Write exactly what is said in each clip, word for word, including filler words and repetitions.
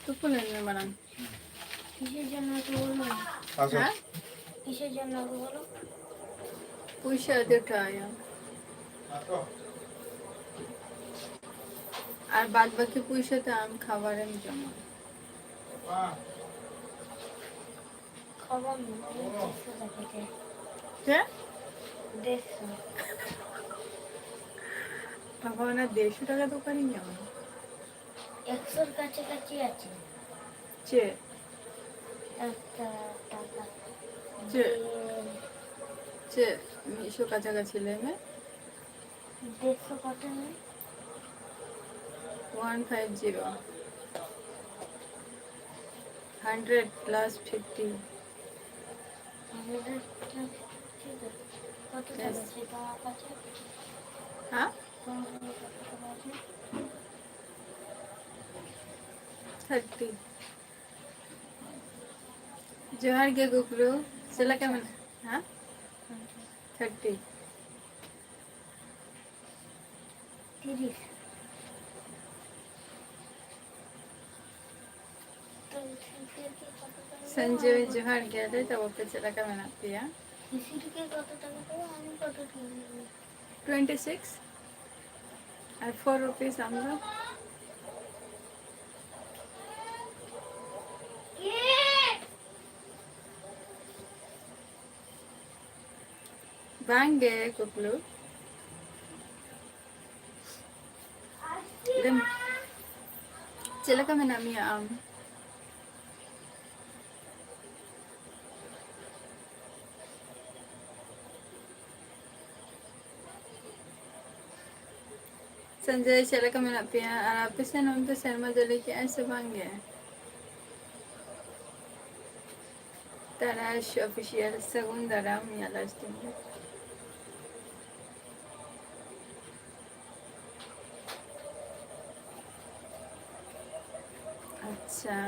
ᱛᱩᱯᱩ ᱞᱮᱱ ᱢᱮ ᱢᱟᱲᱟᱝ᱾ ᱠᱤᱥᱮᱨ ᱡᱚᱱᱱᱚ ᱛᱩᱯᱩ ᱞᱮᱱᱟ? ᱦᱮᱸ? ᱠᱤᱥᱮᱨ ᱡᱚᱱᱱᱚ ᱛᱩᱯᱩ ᱞᱮᱱᱟ? ᱯᱩᱭᱥᱟᱹ ᱟᱹᱫᱟᱹᱭ ᱦᱚᱴᱚ ᱟᱭᱟᱢ᱾ ᱟᱨ ᱵᱟᱫ ᱵᱟᱹᱠᱤ ᱯᱩᱭᱥᱟᱹ ᱛᱮ ᱟᱢ ᱠᱷᱟᱵᱟᱨᱮᱢ ᱡᱚᱢᱟ᱾ ᱠᱷᱟᱵᱟᱨ ᱢᱮᱱᱟᱜᱼᱟ, ᱫᱮᱲᱥᱚ ᱴᱟᱠᱟ ᱛᱮ᱾ ᱪᱮᱫ? ᱫᱮᱲᱥᱚ᱾ ᱵᱟᱵᱟ, ᱚᱱᱟ ᱫᱮᱲᱥᱚ ᱴᱟᱠᱟ ᱫᱚ ᱚᱠᱟᱨᱤᱧ ᱧᱟᱢᱟ? ᱮᱠᱥᱚᱨ ᱠᱟᱪᱷᱟ ᱠᱟᱪᱷᱤ ᱟᱪᱷᱮ᱾ ᱪᱮᱫ? ᱮᱠᱥᱚ ᱴᱟᱠᱟ᱾ ᱪᱮᱫ? ᱫᱮ- ᱪᱮᱫ? ᱢᱤᱫᱥᱚ ᱠᱟᱪᱷᱟ ᱠᱟᱪᱷᱤ ᱞᱟᱹᱭ ᱢᱮ᱾ ᱫᱮᱲᱥᱚ ᱠᱚᱛᱮ ᱦᱩᱭ? One five zero. Hundred plus fifty. Hundred plus fifty ᱫᱚ ᱠᱚᱛᱚ Yes. ᱪᱟᱵᱟ ᱥᱮ ᱫᱟᱢ ᱟᱠᱟᱫ ᱪᱮ? ᱦᱮᱸ? ᱠᱚᱢ ᱠᱚᱛᱚ ᱪᱟᱵᱟ ᱪᱮ? Thirty. ᱡᱚᱦᱟᱨ ᱜᱮ ᱜᱩᱜᱞᱩ, ᱪᱮᱫ ᱞᱮᱠᱟ ᱢᱮᱱᱟᱜ? ᱦᱮᱸ? Thirty. ᱛᱤᱨᱤᱥ᱾ ᱛᱚ ᱯᱷᱤᱨ ᱠᱤ ᱠᱚᱛᱚ ᱪᱟᱵᱟ? ᱥᱚᱧᱡᱚᱭ, ᱡᱚᱦᱟᱨ ᱜᱮ, ᱞᱟᱹᱭ ᱛᱟᱵᱚ ᱯᱮ ᱪᱮᱫ ᱞᱮᱠᱟ ᱢᱮᱱᱟᱜ ᱯᱮᱭᱟ? ᱯᱷᱤᱨ ᱠᱤ ᱠᱚᱛᱚ ᱪᱟᱵᱟ? ᱟᱢ ᱠᱚᱛᱚ ᱪᱟᱵᱟ? Twenty six. ᱟᱨ four rupees ᱟᱢ ᱫᱚ? ᱵᱟᱝ ᱜᱮ ᱠᱩᱠᱞᱩ᱾ ᱞᱟᱹᱭ ᱢᱮ, ᱪᱮᱫ ᱞᱮᱠᱟ ᱢᱮᱱᱟᱜ ᱢᱮᱭᱟ ᱟᱢ? ᱥᱚᱧᱡᱚᱭ, ᱪᱮᱫ ᱞᱮᱠᱟ ᱢᱮᱱᱟᱜ ᱯᱮᱭᱟ? ᱟᱨ ᱟᱯᱮ ᱥᱮᱱ ᱚᱱᱛᱮ ᱥᱮᱨᱢᱟ ᱡᱟᱹᱲᱤ ᱠᱮᱜᱼᱟᱭ ᱥᱮ ᱵᱟᱝ ᱜᱮ? ᱛᱟᱨᱟᱥ ᱚᱯᱷᱤᱥᱤᱭᱟᱞ, ᱥᱟᱹᱜᱩᱱ ᱫᱟᱨᱟᱢ ᱤᱧᱟᱹᱜ live stream ᱨᱮ᱾ ᱟᱪᱪᱷᱟ,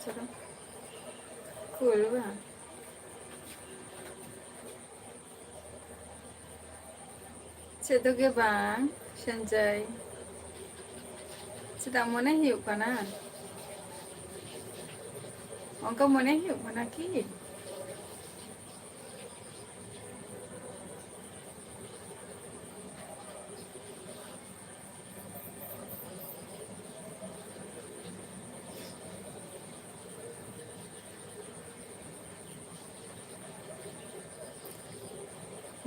ᱪᱚᱞᱚ᱾ ᱠᱩᱞ ᱵᱟᱝ? ᱪᱮᱫ ᱜᱮ ᱵᱟᱝ, ᱥᱚᱧᱡᱚᱭ᱾ ᱪᱮᱫᱟᱜ ᱢᱚᱱᱮ ᱦᱩᱭᱩᱜ ᱠᱟᱱᱟ? ᱚᱱᱠᱟ ᱢᱚᱱᱮ ᱦᱩᱭᱩᱜ ᱠᱟᱱᱟ ᱠᱤ?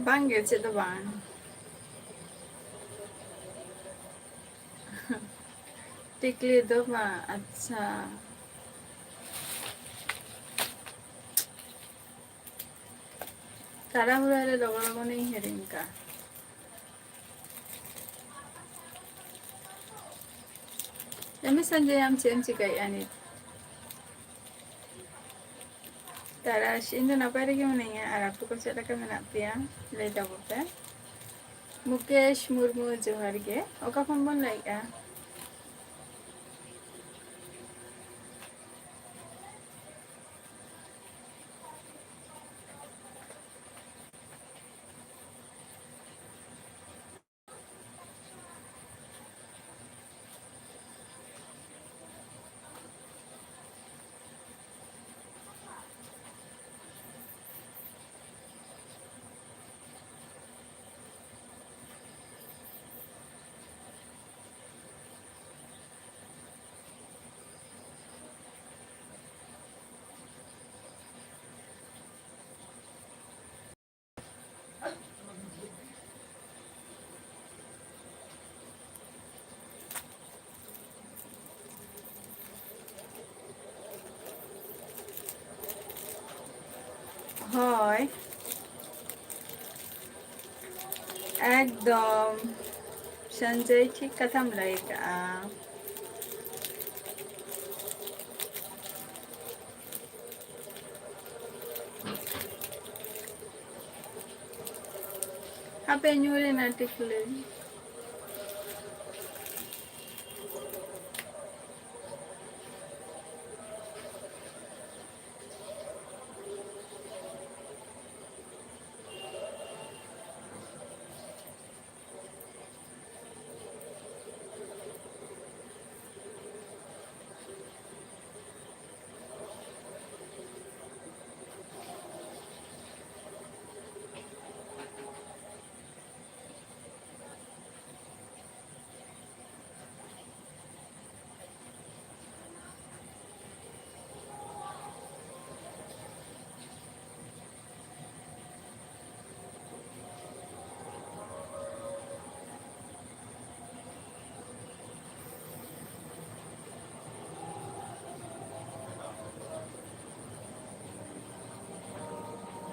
ᱵᱟᱝ ᱜᱮ, ᱪᱮᱫ ᱫᱚ ᱵᱟᱝ᱾ ᱴᱤᱠᱞᱤ ᱫᱚ ᱵᱟᱝ, ᱟᱪᱪᱷᱟ᱾ ᱛᱟᱲᱟᱦᱩᱲᱟ ᱨᱮ ᱞᱚᱜᱚᱱ ᱞᱚᱜᱚᱱᱤᱧ ᱦᱤᱲᱤᱧ ᱠᱟᱜᱼᱟ᱾ ᱮᱢᱤ ᱥᱚᱧᱡᱚᱭ, ᱟᱢ ᱪᱮᱫ ᱮᱢ ᱪᱤᱠᱟᱹᱭᱮᱫᱼᱟ ᱱᱤᱛ? ᱛᱟᱨᱟᱥ, ᱤᱧ ᱫᱚ ᱱᱟᱯᱟᱭ ᱨᱮᱜᱮ ᱢᱤᱱᱟᱹᱧᱟ, ᱟᱨ ᱟᱯᱮ ᱠᱚ ᱪᱮᱫ ᱞᱮᱠᱟ ᱢᱮᱱᱟᱜ ᱯᱮᱭᱟ? ᱞᱟᱹᱭ ᱛᱟᱵᱚ ᱯᱮ᱾ ᱢᱩᱠᱮᱥ ᱢᱩᱨᱢᱩ, ᱡᱚᱦᱟᱨ ᱜᱮ᱾ ᱚᱠᱟ ᱠᱷᱚᱱ ᱵᱚᱱ ᱞᱟᱹᱭᱮᱫᱼᱟ? ᱦᱳᱭ, ᱮᱠᱫᱚᱢ ᱥᱚᱧᱡᱚᱭ, ᱴᱷᱤᱠ ᱠᱟᱛᱷᱟᱢ ᱞᱟᱹᱭ ᱠᱟᱜᱼᱟ᱾ ᱦᱟᱯᱮ ᱧᱩᱨᱮᱱᱟ ᱴᱤᱠᱞᱤ᱾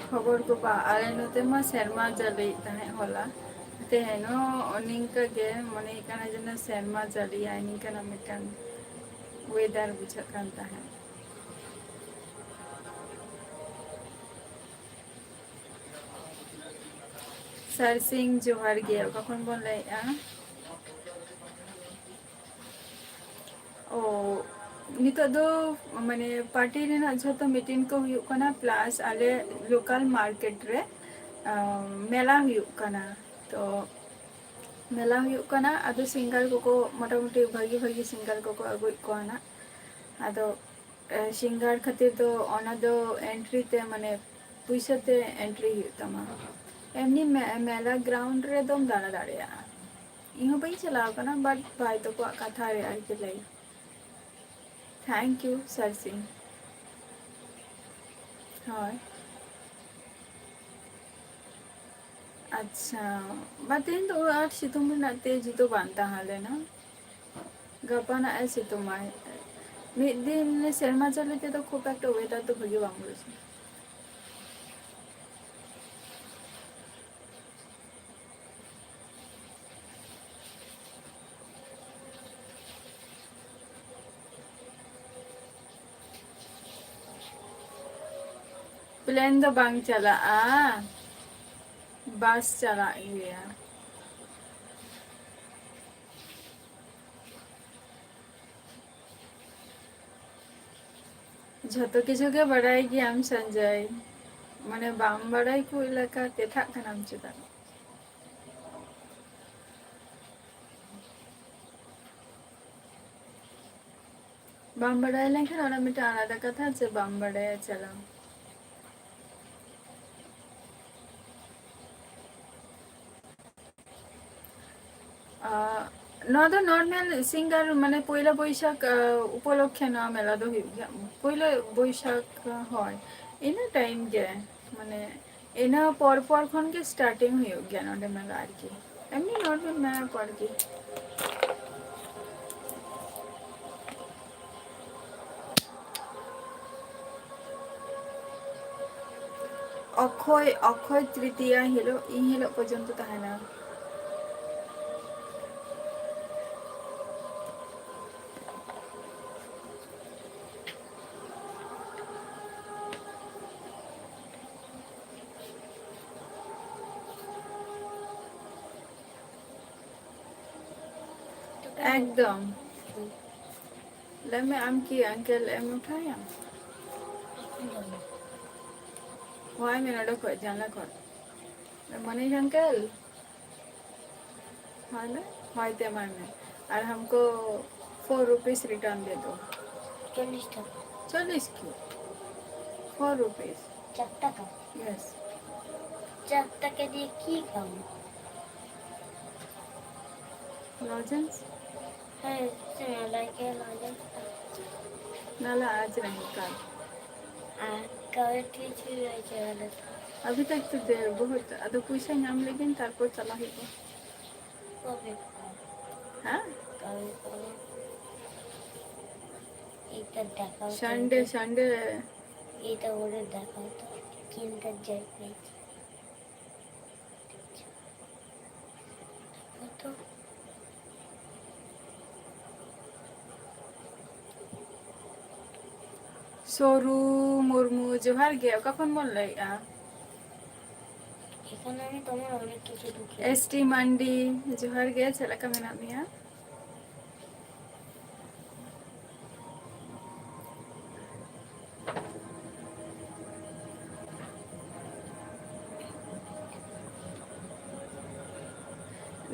ᱠᱷᱚᱵᱚᱨ ᱠᱚ ᱵᱟ, ᱟᱞᱮ ᱱᱚᱛᱮ ᱢᱟ ᱥᱮᱨᱢᱟ ᱡᱟᱹᱲᱤᱭᱮᱫ ᱛᱟᱦᱮᱸᱫ ᱦᱚᱞᱟ, ᱛᱮᱦᱮᱧ ᱦᱚᱸ ᱱᱤᱝᱠᱟᱹ ᱜᱮ ᱢᱚᱱᱮ ᱠᱟᱱᱟ ᱡᱮᱱᱚ ᱥᱮᱨᱢᱟ ᱡᱟᱹᱲᱤᱭᱟᱭ, ᱱᱤᱝᱠᱟᱹᱱᱟᱜ ᱢᱤᱫᱴᱟᱝ weather ᱵᱩᱡᱷᱟᱹᱜ ᱠᱟᱱ ᱛᱟᱦᱮᱸᱫ᱾ ᱥᱟᱨ ᱥᱤᱝ ᱡᱚᱦᱟᱨ ᱜᱮ, ᱚᱠᱟ ᱠᱷᱚᱱ ᱵᱚᱱ ᱞᱟᱹᱭᱮᱫᱼᱟ? ᱚ, ᱱᱤᱛᱚᱜ ᱫᱚ ᱢᱟᱱᱮ party ᱨᱮᱱᱟᱜ ᱡᱷᱚᱛᱚ meeting ᱠᱚ ᱦᱩᱭᱩᱜ ᱠᱟᱱᱟ, plus ᱟᱞᱮ local market ᱨᱮ, ᱟᱸ, ᱢᱮᱞᱟ ᱦᱩᱭᱩᱜ ᱠᱟᱱᱟ᱾ ᱛᱚ ᱢᱮᱞᱟ ᱦᱩᱭᱩᱜ ᱠᱟᱱᱟ, ᱟᱫᱚ singer ᱠᱚᱠᱚ ᱢᱚᱴᱟᱢᱩᱴᱤ ᱵᱷᱟᱹᱜᱤ ᱵᱷᱟᱹᱜᱤ singer ᱠᱚᱠᱚ ᱟᱹᱜᱩᱭᱮᱫ ᱠᱚᱣᱟ ᱱᱟᱜ᱾ ᱟᱫᱚ ᱮ, singer ᱠᱷᱟᱹᱛᱤᱨ ᱫᱚ ᱚᱱᱟ ᱫᱚ entry ᱛᱮ, ᱢᱟᱱᱮ ᱯᱩᱭᱥᱟᱹ ᱛᱮ entry ᱦᱩᱭᱩᱜ ᱛᱟᱢᱟ᱾ ᱮᱢᱱᱤ ᱢᱮ-, ᱢᱮᱞᱟ ground ᱨᱮᱫᱚᱢ ᱫᱟᱬᱟ ᱫᱟᱲᱮᱭᱟᱜᱼᱟ᱾ ᱤᱧ ᱦᱚᱸ ᱵᱟᱹᱧ ᱪᱟᱞᱟᱣ ᱟᱠᱟᱱᱟ, but ᱵᱷᱟᱭ ᱛᱟᱠᱚᱣᱟᱜ ᱠᱟᱛᱷᱟ ᱨᱮ ᱟᱨᱠᱤ ᱞᱟᱹᱭ᱾ Thank you ᱥᱟᱨᱥᱤᱝ᱾ ᱦᱳᱭ᱾ ᱟᱪᱪᱷᱟ, ᱵᱟ, ᱛᱮᱦᱮᱧ ᱫᱚ ᱩᱱᱟᱹᱜ ᱟᱸᱴ ᱥᱤᱛᱩᱝ ᱨᱮᱱᱟᱜ ᱛᱮᱡᱽ ᱫᱚ ᱵᱟᱝ ᱛᱟᱦᱮᱸ ᱞᱮᱱᱟ᱾ ᱜᱟᱯᱟ ᱱᱟᱜ ᱮ ᱥᱤᱛᱩᱝᱟᱭ᱾ ᱢᱤᱫ ᱫᱤᱱ ᱥᱮᱨᱢᱟ ᱡᱟᱹᱲᱤ ᱛᱮᱫᱚ ᱠᱷᱩᱵ ᱮᱠᱴᱟ weather ᱫᱚ ᱵᱷᱟᱹᱜᱤ ᱵᱟᱝ ᱵᱩᱡᱷᱟᱹᱜᱼᱟ᱾ Plane ᱫᱚ ᱵᱟᱝ ᱪᱟᱞᱟᱜᱼᱟ, bus ᱪᱟᱞᱟᱜ ᱜᱮᱭᱟ᱾ ᱡᱷᱚᱛᱚ ᱠᱤᱪᱷᱩ ᱜᱮ ᱵᱟᱲᱟᱭ ᱜᱮᱭᱟᱢ ᱥᱚᱧᱡᱚᱭ, ᱢᱟᱱᱮ ᱵᱟᱢ ᱵᱟᱲᱟᱭ ᱠᱚ ᱞᱮᱠᱟ ᱛᱮᱛᱷᱟᱜ ᱠᱟᱱᱟᱢ ᱪᱮᱫᱟᱜ? ᱵᱟᱢ ᱵᱟᱲᱟᱭ ᱞᱮᱱᱠᱷᱟᱱ ᱚᱱᱟ ᱢᱤᱫᱴᱟᱝ ᱟᱞᱟᱫᱟ ᱠᱟᱛᱷᱟ, ᱡᱮ ᱵᱟᱢ ᱵᱟᱲᱟᱭᱟ ᱪᱟᱞᱟᱣ᱾ ᱟᱸ, ᱱᱚᱣᱟ ᱫᱚ normal singer, ᱢᱟᱱᱮ ᱯᱚᱭᱞᱟ ᱵᱳᱭᱥᱟᱠᱷ, ᱟᱸ, ᱩᱯᱚᱞᱚᱠᱠᱷᱮ ᱱᱚᱣᱟ ᱢᱮᱞᱟ ᱫᱚ ᱦᱩᱭᱩᱜ ᱜᱮᱭᱟ᱾ ᱯᱚᱭᱞᱟ ᱵᱳᱭᱥᱟᱠᱷ, ᱦᱳᱭ, ᱤᱱᱟᱹ time ᱜᱮ, ᱢᱟᱱᱮ ᱤᱱᱟᱹ ᱯᱚᱨ ᱯᱚᱨ ᱠᱷᱚᱱ ᱜᱮ starting ᱦᱩᱭᱩᱜ ᱜᱮᱭᱟ ᱱᱚᱰᱮ ᱢᱮᱞᱟ ᱟᱨᱠᱤ᱾ ᱮᱢᱱᱤ normal ᱢᱮᱞᱟ ᱠᱚ ᱟᱨᱠᱤ᱾ ᱚᱠᱠᱷᱚᱭ, ᱚᱠᱠᱷᱚᱭ ᱛᱨᱤᱛᱤᱭᱟ ᱦᱤᱞᱳᱜ, ᱤᱱ ᱦᱤᱞᱳᱜ ᱯᱚᱨᱡᱚᱱᱛᱚ ᱛᱟᱦᱮᱱᱟ᱾ ᱮᱠᱫᱚᱢ᱾ ᱞᱟᱹᱭ ᱢᱮ, ᱟᱢ ᱠᱤ ᱟᱝᱠᱮᱞ ᱮᱢ ᱩᱴᱷᱟᱹᱣᱟᱭᱟᱢ? ᱦᱚᱦᱚᱭ ᱢᱮ ᱱᱚᱰᱮ ᱠᱷᱚᱡ, ᱡᱟᱱᱞᱟ ᱠᱷᱚᱡ, "ᱢᱚᱱᱤᱥ ᱟᱝᱠᱮᱞ, ᱦᱚᱦᱚᱭ ᱢᱮ, ᱦᱚᱭ ᱛᱮ ᱮᱢᱟᱭ ᱢᱮ, ᱟᱨ ᱦᱟᱢᱠᱳ four rupees return ᱫᱮ ᱫᱳ, ᱪᱚᱞᱞᱤᱥ ᱴᱟᱠᱟ᱾ ᱪᱚᱞᱞᱤᱥ ᱠᱤ? Four rupees." ᱪᱟᱨ ᱴᱟᱠᱟ? Yes. ᱪᱟᱨ ᱴᱟᱠᱟ ᱫᱤᱭᱮ ᱠᱤ ᱠᱟᱢ? Lozenges? ᱦᱮᱸ, ᱥᱮ ᱞᱟᱹᱭ ᱠᱮᱫ ᱞᱚᱡᱮᱱᱥ ᱛᱚ᱾ ᱱᱟᱞᱟ ᱟᱡᱽ ᱨᱮᱦᱮᱸ ᱠᱟᱞ᱾ ᱟᱨ ᱠᱟᱞ ᱴᱷᱤᱠ ᱦᱩᱭᱩᱜᱼᱟ, ᱪᱮᱫ ᱦᱚᱸ ᱞᱟᱹᱭ ᱛᱚ᱾ ᱟᱵᱷᱤ ᱛᱟᱠ ᱛᱚ ᱫᱮᱨ ᱵᱚᱦᱩᱛ, ᱟᱫᱚ ᱯᱩᱭᱥᱟᱹ ᱧᱟᱢ ᱞᱮᱜᱤᱧ, ᱛᱟᱨᱯᱚᱨ ᱪᱟᱞᱟᱜ ᱦᱩᱭᱩᱜᱼᱟ᱾ ᱠᱚᱵᱮ? ᱦᱮᱸ? ᱠᱟᱞ ᱠᱚᱵᱮ? ᱮᱭ ᱛᱚ ᱫᱮᱠᱷᱟᱣ ᱥᱟᱱᱰᱮ, ᱛᱚ᱾ ᱥᱟᱱᱰᱮ᱾ ᱮᱭ ᱛᱚ ᱵᱚᱞᱮ ᱫᱮᱠᱷᱟᱣ ᱛᱚ, ᱪᱤᱱᱛᱟ ᱡᱟᱭ ᱯᱮ᱾ ᱥᱚᱨᱩ ᱢᱩᱨᱢᱩ, ᱡᱚᱦᱟᱨ ᱜᱮ᱾ ᱚᱠᱟ ᱠᱷᱚᱱ ᱵᱚᱱ ᱞᱟᱹᱭᱮᱜᱼᱟ? এখানে আমি তোমার অনেক কিছু ঢুকিয়ে এস টি মান্ডি, ᱡᱚᱦᱟᱨ ᱜᱮ, ᱪᱮᱫ ᱞᱮᱠᱟ ᱢᱮᱱᱟᱜ ᱢᱮᱭᱟ?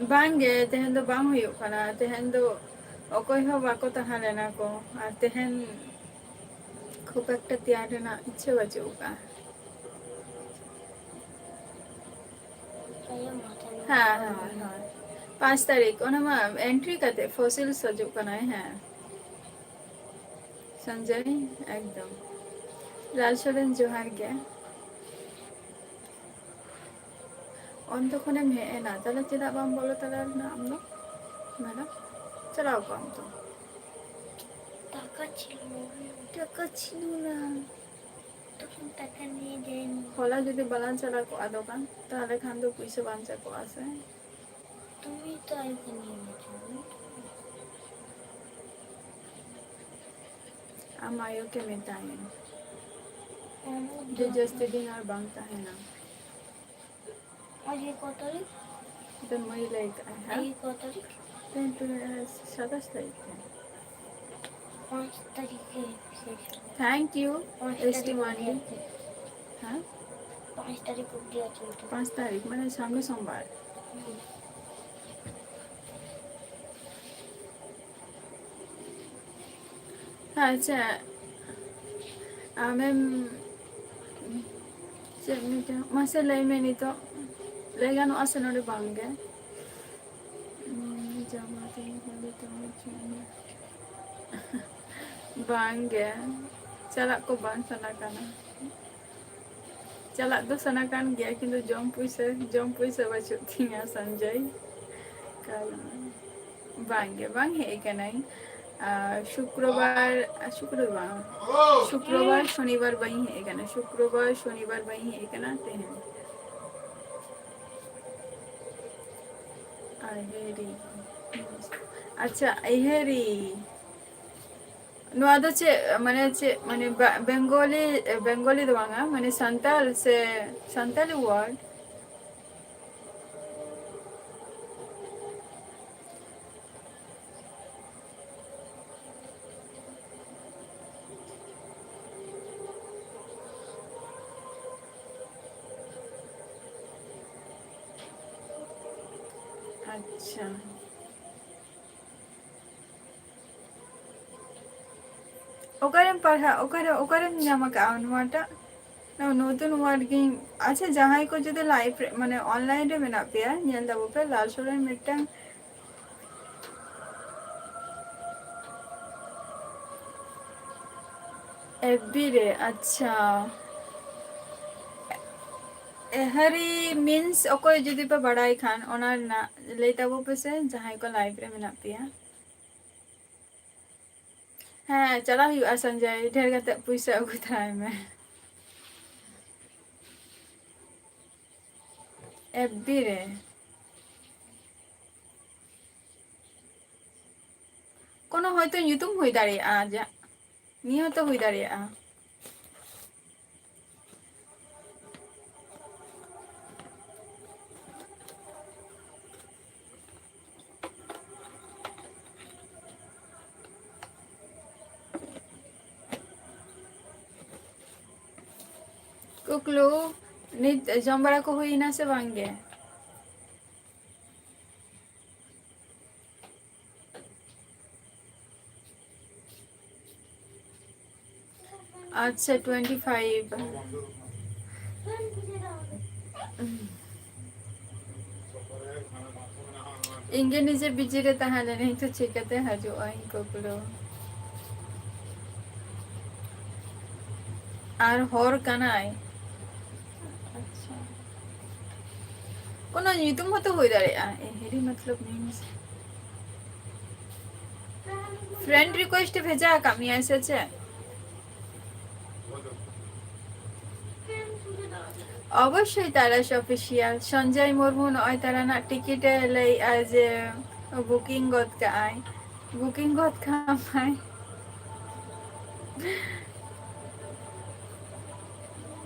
ᱵᱟᱝ ᱜᱮ, ᱛᱮᱦᱮᱧ ᱫᱚ ᱵᱟᱝ ᱦᱩᱭᱩᱜ ᱠᱟᱱᱟ᱾ ᱛᱮᱦᱮᱧ ᱫᱚ ᱚᱠᱚᱭ ᱦᱚᱸ ᱵᱟᱠᱚ ᱛᱟᱦᱮᱸ ᱞᱮᱱᱟ ᱠᱚ, ᱟᱨ ᱛᱮᱦᱮᱧ ᱠᱷᱩᱵ ᱮᱠᱴᱟ ᱛᱮᱭᱟᱨ ᱨᱮᱱᱟᱜ ᱤᱪᱪᱷᱟᱹ ᱵᱟᱹᱪᱩᱜ ᱟᱠᱟᱫᱼᱟ᱾ ᱦᱮᱸ, ᱦᱮᱸ, ᱦᱮᱸ᱾ ᱯᱟᱸᱪ ᱛᱟᱹᱨᱤᱠᱷ, ᱚᱱᱟ ᱢᱟ entry ᱠᱟᱛᱮ ᱯᱷᱚᱥᱤᱞ ᱥᱟᱡᱩᱜ ᱠᱟᱱᱟᱭ, ᱦᱮᱸ᱾ ᱥᱚᱧᱡᱚᱭ, ᱮᱠᱫᱚᱢ᱾ ᱞᱟᱞ ᱥᱚᱨᱮᱱ, ᱡᱚᱦᱟᱨ ᱜᱮ᱾ ᱚᱱᱛᱮ ᱠᱷᱚᱱᱮᱢ ᱦᱮᱡ ᱮᱱᱟ, ᱛᱟᱦᱞᱮ ᱪᱮᱫᱟᱜ ᱵᱟᱢ ᱵᱚᱞᱚ ᱛᱟᱞᱟ ᱞᱮᱱᱟ ᱟᱢ ᱫᱚ? ᱢᱮᱰᱟᱢ, ᱪᱟᱞᱟᱣ ᱠᱚᱜ ᱟᱢ ᱛᱚ᱾ ᱴᱟᱠᱟ ᱪᱷᱤᱱᱩ᱾ ᱴᱟᱠᱟ ᱪᱷᱤᱱᱩ ᱱᱟ᱾ ᱴᱟᱠᱟ ᱱᱤᱭᱮ ᱡᱟᱭ ᱢᱮ᱾ ᱦᱚᱞᱟ ᱡᱩᱫᱤ ᱵᱟᱞᱟᱝ ᱪᱟᱞᱟᱣ ᱠᱚᱜᱼᱟ ᱫᱚᱠᱟᱱ, ᱛᱟᱦᱚᱞᱮ ᱠᱷᱟᱱ ᱫᱚ ᱯᱩᱭᱥᱟᱹ ᱵᱟᱧᱪᱟᱣ ᱠᱚᱜᱼᱟ ᱥᱮ? তুমি তো আইফোন নিয়ে নিয়েছো। ᱟᱢ ᱟᱭᱳ ᱜᱮ ᱢᱮᱛᱟᱭᱮᱢ ᱡᱮ ᱡᱟᱹᱥᱛᱤ ᱫᱤᱱ ᱟᱨ ᱵᱟᱝ ᱛᱟᱦᱮᱱᱟ᱾ ᱟᱡ ᱜᱮ ᱠᱚ ᱛᱟᱹᱨᱤᱠᱷ? ᱟᱫᱚ ᱢᱟᱹᱭ ᱞᱟᱹᱭ ᱠᱟᱜᱼᱟᱭ, ᱦᱮᱸ? ᱟᱡ ᱜᱮ ᱠᱚ ᱛᱟᱹᱨᱤᱠᱷ? ᱛᱮᱦᱮᱧ ᱛᱤᱱᱟᱹᱜ? ᱥᱟᱛᱟᱥ ᱛᱟᱹᱨᱤᱠᱷ ᱠᱟᱱᱟ᱾ ᱯᱟᱸᱪ ᱛᱟᱹᱨᱤᱠᱷ ᱨᱮ ᱥᱮ ᱪᱮᱫ? Thank you, ᱯᱟᱸᱪ ᱮᱥ ᱴᱤ ᱛᱟᱹᱨᱤᱠᱷ ᱢᱟᱱᱰᱤ᱾ ᱚᱵᱫᱤ ᱟᱪᱷᱩᱲ ᱛᱮ᱾ ᱦᱮᱸ? ᱯᱟᱸᱪ ᱛᱟᱹᱨᱤᱠᱷ ᱚᱵᱫᱤ ᱟᱪᱷᱩᱲ ᱛᱮ᱾ ᱯᱟᱸᱪ ᱛᱟᱹᱨᱤᱠᱷ, ᱢᱟᱱᱮ ᱥᱟᱢᱱᱮ ᱥᱳᱢᱵᱟᱨ᱾ ᱦᱩᱸ᱾ ᱟᱪᱪᱷᱟ, ᱟᱢᱮᱢ ᱪᱮᱫ ᱢᱤᱫᱴᱟᱝ ᱢᱟᱥᱮ ᱞᱟᱹᱭ ᱢᱮ ᱱᱤᱛᱚᱜ᱾ ᱞᱟᱹᱭ ᱜᱟᱱᱚᱜᱼᱟ ᱥᱮ ᱱᱚᱰᱮ ᱵᱟᱝ ᱜᱮ? ᱩᱸ, ᱡᱟᱢᱟ ᱛᱤᱧ ᱠᱷᱟᱹᱞᱤ ᱛᱟᱢᱟ ᱪᱮᱫ ᱢᱮ? ᱵᱟᱝ ᱜᱮ, ᱪᱟᱞᱟᱜ ᱠᱚ ᱵᱟᱝ ᱥᱟᱱᱟ ᱠᱟᱱᱟ᱾ ᱪᱟᱞᱟᱜ ᱫᱚ ᱥᱟᱱᱟ ᱠᱟᱱ ᱜᱮᱭᱟ, ᱠᱤᱱᱛᱩ ᱡᱚᱢ ᱯᱩᱭᱥᱟᱹ, ᱡᱚᱢ ᱯᱩᱭᱥᱟᱹ ᱵᱟᱹᱪᱩᱜ ᱛᱤᱧᱟ, ᱥᱚᱧᱡᱚᱭ᱾ ᱠᱟᱨᱚᱱ ᱵᱟᱝ ᱜᱮ, ᱵᱟᱝ ᱦᱮᱡ ᱟᱠᱟᱱᱟᱹᱧ᱾ ᱟᱨ ᱥᱩᱠᱨᱚᱵᱟᱨ, ᱟᱨ ᱥᱩᱠᱨᱚᱵᱟᱨ, ᱥᱩᱠᱨᱚᱵᱟᱨ, ᱥᱚᱱᱤᱵᱟᱨ ᱵᱟᱹᱧ ᱦᱮᱡ ᱟᱠᱟᱱᱟ᱾ ᱥᱩᱠᱨᱚᱵᱟᱨ, ᱥᱚᱱᱤᱵᱟᱨ ᱵᱟᱹᱧ ᱦᱮᱡ ᱟᱠᱟᱱᱟ ᱛᱮᱦᱮᱧ᱾ ᱟᱦᱮᱨᱤ᱾ ᱟᱪᱪᱷᱟ, ᱟᱦᱮᱨᱤ᱾ ᱱᱚᱣᱟ ᱫᱚ ᱪᱮᱫ, ᱢᱟᱱᱮ ᱪᱮᱫ, ᱢᱟᱱᱮ ᱵᱟ-, ᱵᱮᱝᱜᱚᱞᱤ, ᱵᱮᱝᱜᱚᱞᱤ ᱫᱚ ᱵᱟᱝᱟ, ᱢᱟᱱᱮ ᱥᱟᱱᱛᱟᱲ ᱥᱮ ᱥᱟᱱᱛᱟᱲᱤ word? ᱟᱪᱪᱷᱟ᱾ ᱚᱠᱟᱨᱮᱢ ᱯᱟᱲᱦᱟᱜ, ᱚᱠᱟᱨᱮ, ᱚᱠᱟᱨᱮᱢ ᱧᱟᱢ ᱟᱠᱟᱫᱼᱟ ᱱᱚᱣᱟᱴᱟᱜ? ᱱᱚᱣᱟ ᱱᱚᱛᱩᱱ word ᱜᱤᱧ, ᱟᱪᱪᱷᱟ, ᱡᱟᱦᱟᱸᱭ ᱠᱚ ᱡᱩᱫᱤ live ᱨᱮ, ᱢᱟᱱᱮ online ᱨᱮ ᱢᱮᱱᱟᱜ ᱯᱮᱭᱟ, ᱧᱮᱞ ᱫᱟᱵᱚ ᱯᱮ, ᱞᱟᱞ ᱥᱚᱨᱮᱱ ᱢᱤᱫᱴᱟᱝ F B ᱨᱮ, ᱟᱪᱪᱷᱟ᱾ ᱮᱦᱟᱨᱤ means ᱚᱠᱚᱭ ᱡᱩᱫᱤ ᱯᱮ ᱵᱟᱲᱟᱭ ᱠᱷᱟᱱ, ᱚᱱᱟ ᱨᱮᱱᱟᱜ ᱞᱟᱹᱭ ᱛᱟᱵᱚ ᱯᱮ ᱥᱮ, ᱡᱟᱦᱟᱸᱭ ᱠᱚ live ᱨᱮ ᱢᱮᱱᱟᱜ ᱯᱮᱭᱟ᱾ ᱦᱮᱸ, ᱪᱟᱞᱟᱜ ᱦᱩᱭᱩᱜᱼᱟ ᱥᱚᱧᱡᱚᱭ, ᱰᱷᱮᱨ ᱠᱟᱛᱮ ᱯᱩᱭᱥᱟᱹ ᱟᱹᱜᱩ ᱛᱟᱨᱟᱭ ᱢᱮ᱾ ᱮᱯᱷ ᱵᱤ ᱨᱮ᱾ ᱠᱳᱱᱳ ᱦᱚᱭᱛᱳ ᱧᱩᱛᱩᱢ ᱦᱩᱭ ᱫᱟᱲᱮᱭᱟᱜᱼᱟ, ᱡᱟ, ᱱᱤᱭᱟᱹ ᱦᱚᱸᱛᱚ ᱦᱩᱭ ᱫᱟᱲᱮᱭᱟᱜᱼᱟ᱾ ᱠᱩᱠᱞᱩ, ᱱᱤᱛ ᱡᱚᱢ ᱵᱟᱲᱟ ᱠᱚ ᱦᱩᱭᱱᱟ ᱥᱮ ᱵᱟᱝ ᱜᱮ? ᱟᱪᱪᱷᱟ, ᱴᱩᱭᱮᱱᱴᱤ ᱯᱷᱟᱭᱤᱵᱷ᱾ ᱤᱧ ᱜᱮ ᱱᱤᱡᱮ ᱵᱤᱡᱤ ᱨᱮ ᱛᱟᱦᱮᱸ ᱞᱮᱱᱟᱹᱧ, ᱛᱚ ᱪᱤᱠᱟᱹᱛᱮ ᱦᱤᱡᱩᱜᱼᱟ ᱤᱧ ᱠᱩᱠᱞᱩ? ᱟᱨ ᱦᱚᱨ ᱠᱟᱱᱟᱭ᱾ ᱟᱪᱪᱷᱟ, ᱠᱳᱱᱳ ᱧᱩᱛᱩᱢ ᱦᱚᱸᱛᱚ ᱦᱩᱭ ᱫᱟᱲᱮᱭᱟᱜᱼᱟ᱾ ᱮ, ᱦᱤᱨᱤ ᱢᱚᱛᱞᱚᱵ ᱢᱤᱱᱥ ᱯᱷᱨᱮᱱᱰ ᱨᱤᱠᱩᱭᱮᱥᱴ ᱮ ᱵᱷᱮᱡᱟ ᱟᱠᱟᱫ ᱢᱮᱭᱟ ᱥᱮ ᱪᱮᱫ? ᱚᱵᱚᱥᱥᱳᱭ ᱛᱟᱨᱟᱥ ᱚᱯᱷᱤᱥᱤᱭᱟᱞ᱾ ᱥᱚᱧᱡᱚᱭ ᱢᱩᱨᱢᱩ ᱱᱚᱜᱼᱚᱭ ᱛᱟᱨᱟᱱᱟᱜ ᱴᱤᱠᱤᱴ ᱮ ᱞᱟᱹᱭᱮᱜᱼᱟ ᱡᱮ ᱵᱩᱠᱤᱝ ᱜᱚᱫ ᱠᱟᱜᱼᱟᱭ, ᱵᱩᱠᱤᱝ ᱜᱚᱫ ᱠᱟᱜᱼᱟᱭ᱾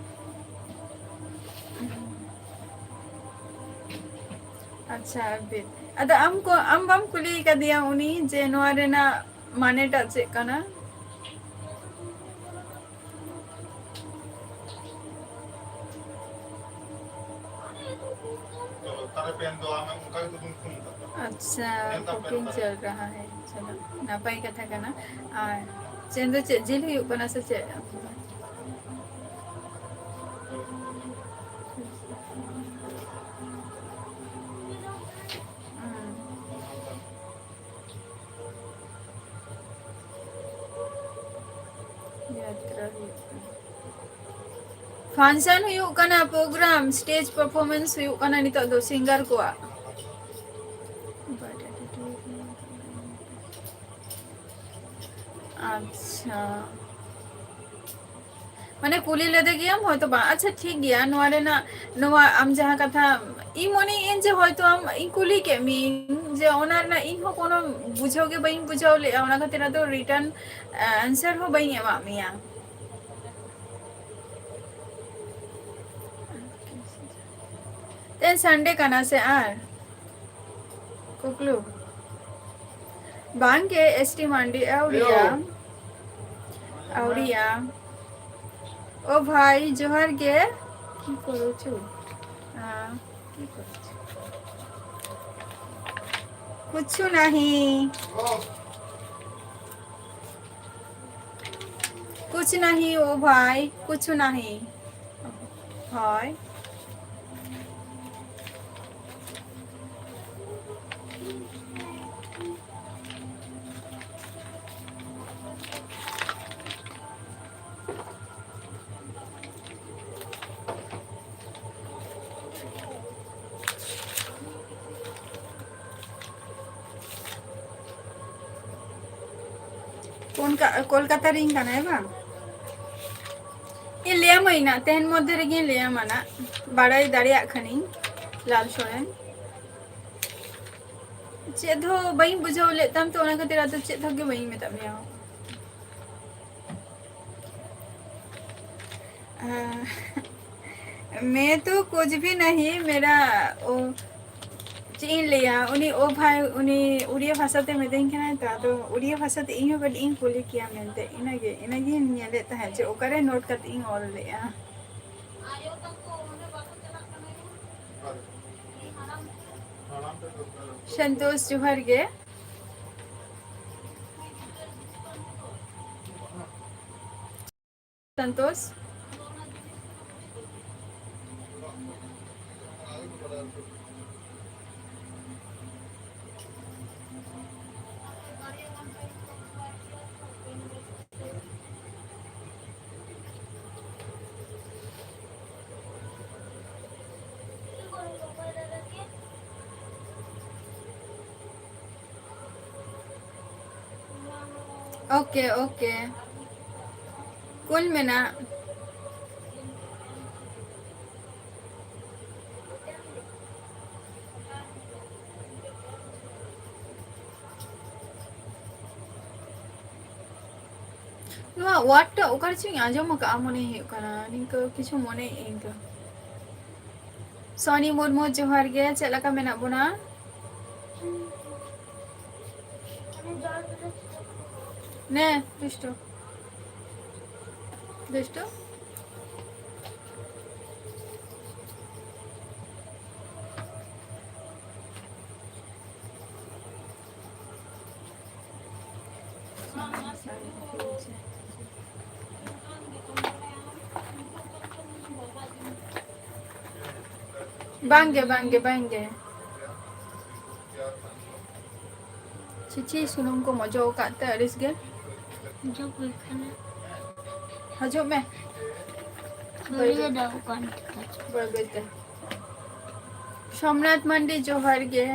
ᱟᱪᱪᱷᱟ, ᱟᱨ ᱵᱤ-, ᱟᱫᱚ ᱟᱢ ᱠᱚ, ᱟᱢ ᱵᱟᱢ ᱠᱩᱞᱤ ᱠᱟᱫᱮᱭᱟ ᱩᱱᱤ ᱡᱮ ᱱᱚᱣᱟ ᱨᱮᱱᱟᱜ ᱢᱟᱱᱮᱴᱟᱜ ᱪᱮᱫ ᱠᱟᱱᱟ? ᱟᱪᱪᱷᱟ, ᱵᱩᱠᱤᱝ ᱪᱚᱞ ᱨᱟᱦᱟ ᱦᱟᱭ᱾ ᱪᱚᱞᱚ, ᱱᱟᱯᱟᱭ ᱠᱟᱛᱷᱟ ᱠᱟᱱᱟ᱾ ᱟᱨ ᱪᱮᱫ ᱫᱚ ᱪᱮᱫ ᱡᱤᱞ ᱦᱩᱭᱩᱜ ᱠᱟᱱᱟ ᱥᱮ ᱪᱮᱫ? ᱦᱩᱸ᱾ ᱡᱟᱛᱨᱟ ᱦᱩᱭᱩᱜ ᱠᱟᱱᱟ᱾ ᱯᱷᱟᱱᱥᱚᱱ ᱦᱩᱭᱩᱜ ᱠᱟᱱᱟ, ᱯᱨᱳᱜᱨᱟᱢ, ᱥᱴᱮᱡᱽ ᱯᱟᱨᱯᱷᱚᱨᱢᱮᱱᱥ ᱦᱩᱭᱩᱜ ᱠᱟᱱᱟ ᱱᱤᱛᱚᱜ ᱫᱚ ᱥᱤᱝᱜᱟᱨ ᱠᱚᱣᱟᱜ᱾ ᱟᱪᱪᱷᱟ᱾ ᱢᱟᱱᱮ ᱠᱩᱞᱤ ᱞᱮᱫᱮ ᱜᱮᱭᱟᱢ ᱦᱚᱭᱛᱚ ᱵᱟᱝ᱾ ᱟᱪᱪᱷᱟ, ᱴᱷᱤᱠ ᱜᱮᱭᱟ, ᱱᱚᱣᱟ ᱨᱮᱱᱟᱜ, ᱱᱚᱣᱟ ᱟᱢ ᱡᱟᱦᱟᱸ ᱠᱟᱛᱷᱟ, ᱤᱧ ᱢᱚᱱᱮᱭᱮᱫ ᱟᱹᱧ ᱡᱮ ᱦᱚᱭᱛᱚ ᱟᱢ, ᱤᱧ ᱠᱩᱞᱤ ᱠᱮᱫ ᱢᱤᱭᱟᱹᱧ ᱡᱮ ᱚᱱᱟ ᱨᱮᱱᱟᱜ ᱤᱧ ᱦᱚᱸ ᱠᱳᱱᱳ ᱵᱩᱡᱷᱟᱹᱣ ᱜᱮ ᱵᱟᱹᱧ ᱵᱩᱡᱷᱟᱹᱣ ᱞᱮᱫᱼᱟ, ᱚᱱᱟ ᱠᱷᱟᱹᱛᱤᱨ ᱟᱫᱚ return answer ᱦᱚᱸ ᱵᱟᱹᱧ ᱮᱢᱟᱜ ᱢᱮᱭᱟ᱾ ᱛᱮᱦᱮᱧ Sunday ᱠᱟᱱᱟ ᱥᱮ ᱟᱨ? ᱠᱩᱠᱞᱩ᱾ ᱵᱟᱝ ᱜᱮ, ᱮᱥ ᱴᱤ ᱢᱟᱱᱰᱤ ᱟᱹᱣᱨᱤᱭᱟ᱾ ᱟᱹᱣᱨᱤᱭᱟ᱾ ᱳ ᱵᱷᱟᱭ, ᱡᱚᱦᱟᱨ ᱜᱮ᱾ কি করছো? আহ, কি করছো? কুছু নাহি। কুছ নাহি, ও ভাই, কুছু নাহি। হয়। ᱠᱳᱱᱠᱟ-, ᱠᱳᱞᱠᱟᱛᱟ ᱨᱤᱧ ᱠᱟᱱᱟᱭ ᱵᱟᱝ? ᱤᱧ ᱞᱟᱹᱭᱟᱢᱟᱹᱧ ᱱᱟᱜ, ᱛᱮᱦᱮᱧ ᱢᱚᱫᱽᱫᱷᱮ ᱨᱮᱜᱮᱧ ᱞᱟᱹᱭᱟᱢᱟ ᱱᱟᱜ, ᱵᱟᱲᱟᱭ ᱫᱟᱲᱮᱭᱟᱜ ᱠᱷᱟᱱᱤᱧ, ᱞᱟᱞ ᱥᱚᱨᱮᱱ᱾ ᱪᱮᱫ ᱦᱚᱸ ᱵᱟᱹᱧ ᱵᱩᱡᱷᱟᱹᱣ ᱞᱮᱫ ᱛᱟᱢ ᱛᱚ, ᱚᱱᱟ ᱠᱷᱟᱹᱛᱤᱨ ᱟᱫᱚ ᱪᱮᱫ ᱦᱚᱸ ᱜᱮ ᱵᱟᱹᱧ ᱢᱮᱛᱟᱫ ᱢᱮᱭᱟ᱾ ᱟᱸ, मैं तो कुछ भी नहीं, मेरा, ᱳ, ᱪᱮᱫ ᱤᱧ ᱞᱟᱹᱭᱟ, ᱩᱱᱤ ᱳ ᱵᱷᱟᱭ, ᱩᱱᱤ ᱩᱲᱤᱭᱟ ᱵᱷᱟᱥᱟ ᱛᱮ ᱢᱤᱛᱟᱹᱧ ᱠᱟᱱᱟᱭ ᱛᱚ, ᱟᱫᱚ ᱩᱲᱤᱭᱟ ᱵᱷᱟᱥᱟ ᱛᱮ ᱤᱧ ᱦᱚᱸ ᱠᱟᱹᱴᱤᱡ ᱤᱧ ᱠᱩᱞᱤ ᱠᱮᱭᱟ ᱢᱮᱱᱛᱮ, ᱤᱱᱟᱹᱜᱮ, ᱤᱱᱟᱹᱜᱤᱧ ᱧᱮᱞᱮᱫ ᱛᱟᱦᱮᱸᱫ ᱡᱮ ᱚᱠᱟᱨᱮ note ᱠᱟᱛᱮ ᱤᱧ ᱚᱞ ᱞᱮᱫᱼᱟ᱾ ᱥᱚᱱᱛᱳᱥ, ᱡᱚᱦᱟᱨ ᱜᱮ᱾ ᱥᱚᱱᱛᱳᱥ᱾ OK, OK. ᱠᱩᱞ ᱢᱮ ᱱᱟᱜ᱾ ᱱᱚᱣᱟ ᱣᱟᱨᱰ ᱴᱟᱜ ᱚᱠᱟ ᱨᱮᱪᱚᱧ ᱟᱸᱡᱚᱢ ᱟᱠᱟᱫᱼᱟ ᱢᱚᱱᱮ ᱦᱩᱭᱩᱜ ᱠᱟᱱᱟ, ᱱᱤᱝᱠᱟᱹ ᱠᱤᱪᱷᱩ ᱢᱚᱱᱮᱭᱮᱫ ᱟᱹᱧ ᱛᱚ᱾ ᱥᱚᱱᱤ ᱢᱩᱨᱢᱩ, ᱡᱚᱦᱟᱨ ᱜᱮ, ᱪᱮᱫ ᱞᱮᱠᱟ ᱢᱮᱱᱟᱜ ᱵᱚᱱᱟ? ᱱᱮ ᱫᱩᱥᱴᱩ, ᱫᱩᱥᱴᱩ᱾ ᱵᱟᱝᱜᱮ, ᱵᱟᱝᱜᱮ, ᱵᱟᱝᱜᱮ᱾ ᱪᱤᱪᱤ ᱥᱩᱱᱩᱢ ᱠᱚᱢ ᱚᱡᱚᱜ ᱟᱠᱟᱫ ᱛᱮ ᱟᱹᱲᱤᱥ ᱜᱮ᱾ ᱚᱡᱚᱜ ᱦᱩᱭ ᱠᱟᱱᱟ᱾ ᱦᱤᱡᱩᱜ ᱢᱮ᱾ ᱵᱟᱹᱭ ᱵᱟᱹᱭ᱾ ᱫᱟᱜ ᱠᱟᱱ ᱛᱤᱧᱟ᱾ ᱵᱟᱹᱭ ᱵᱟᱹᱭ ᱛᱮ᱾ ᱥᱳᱢᱱᱟᱛᱷ ᱢᱟᱱᱰᱤ, ᱡᱚᱦᱟᱨ ᱜᱮ᱾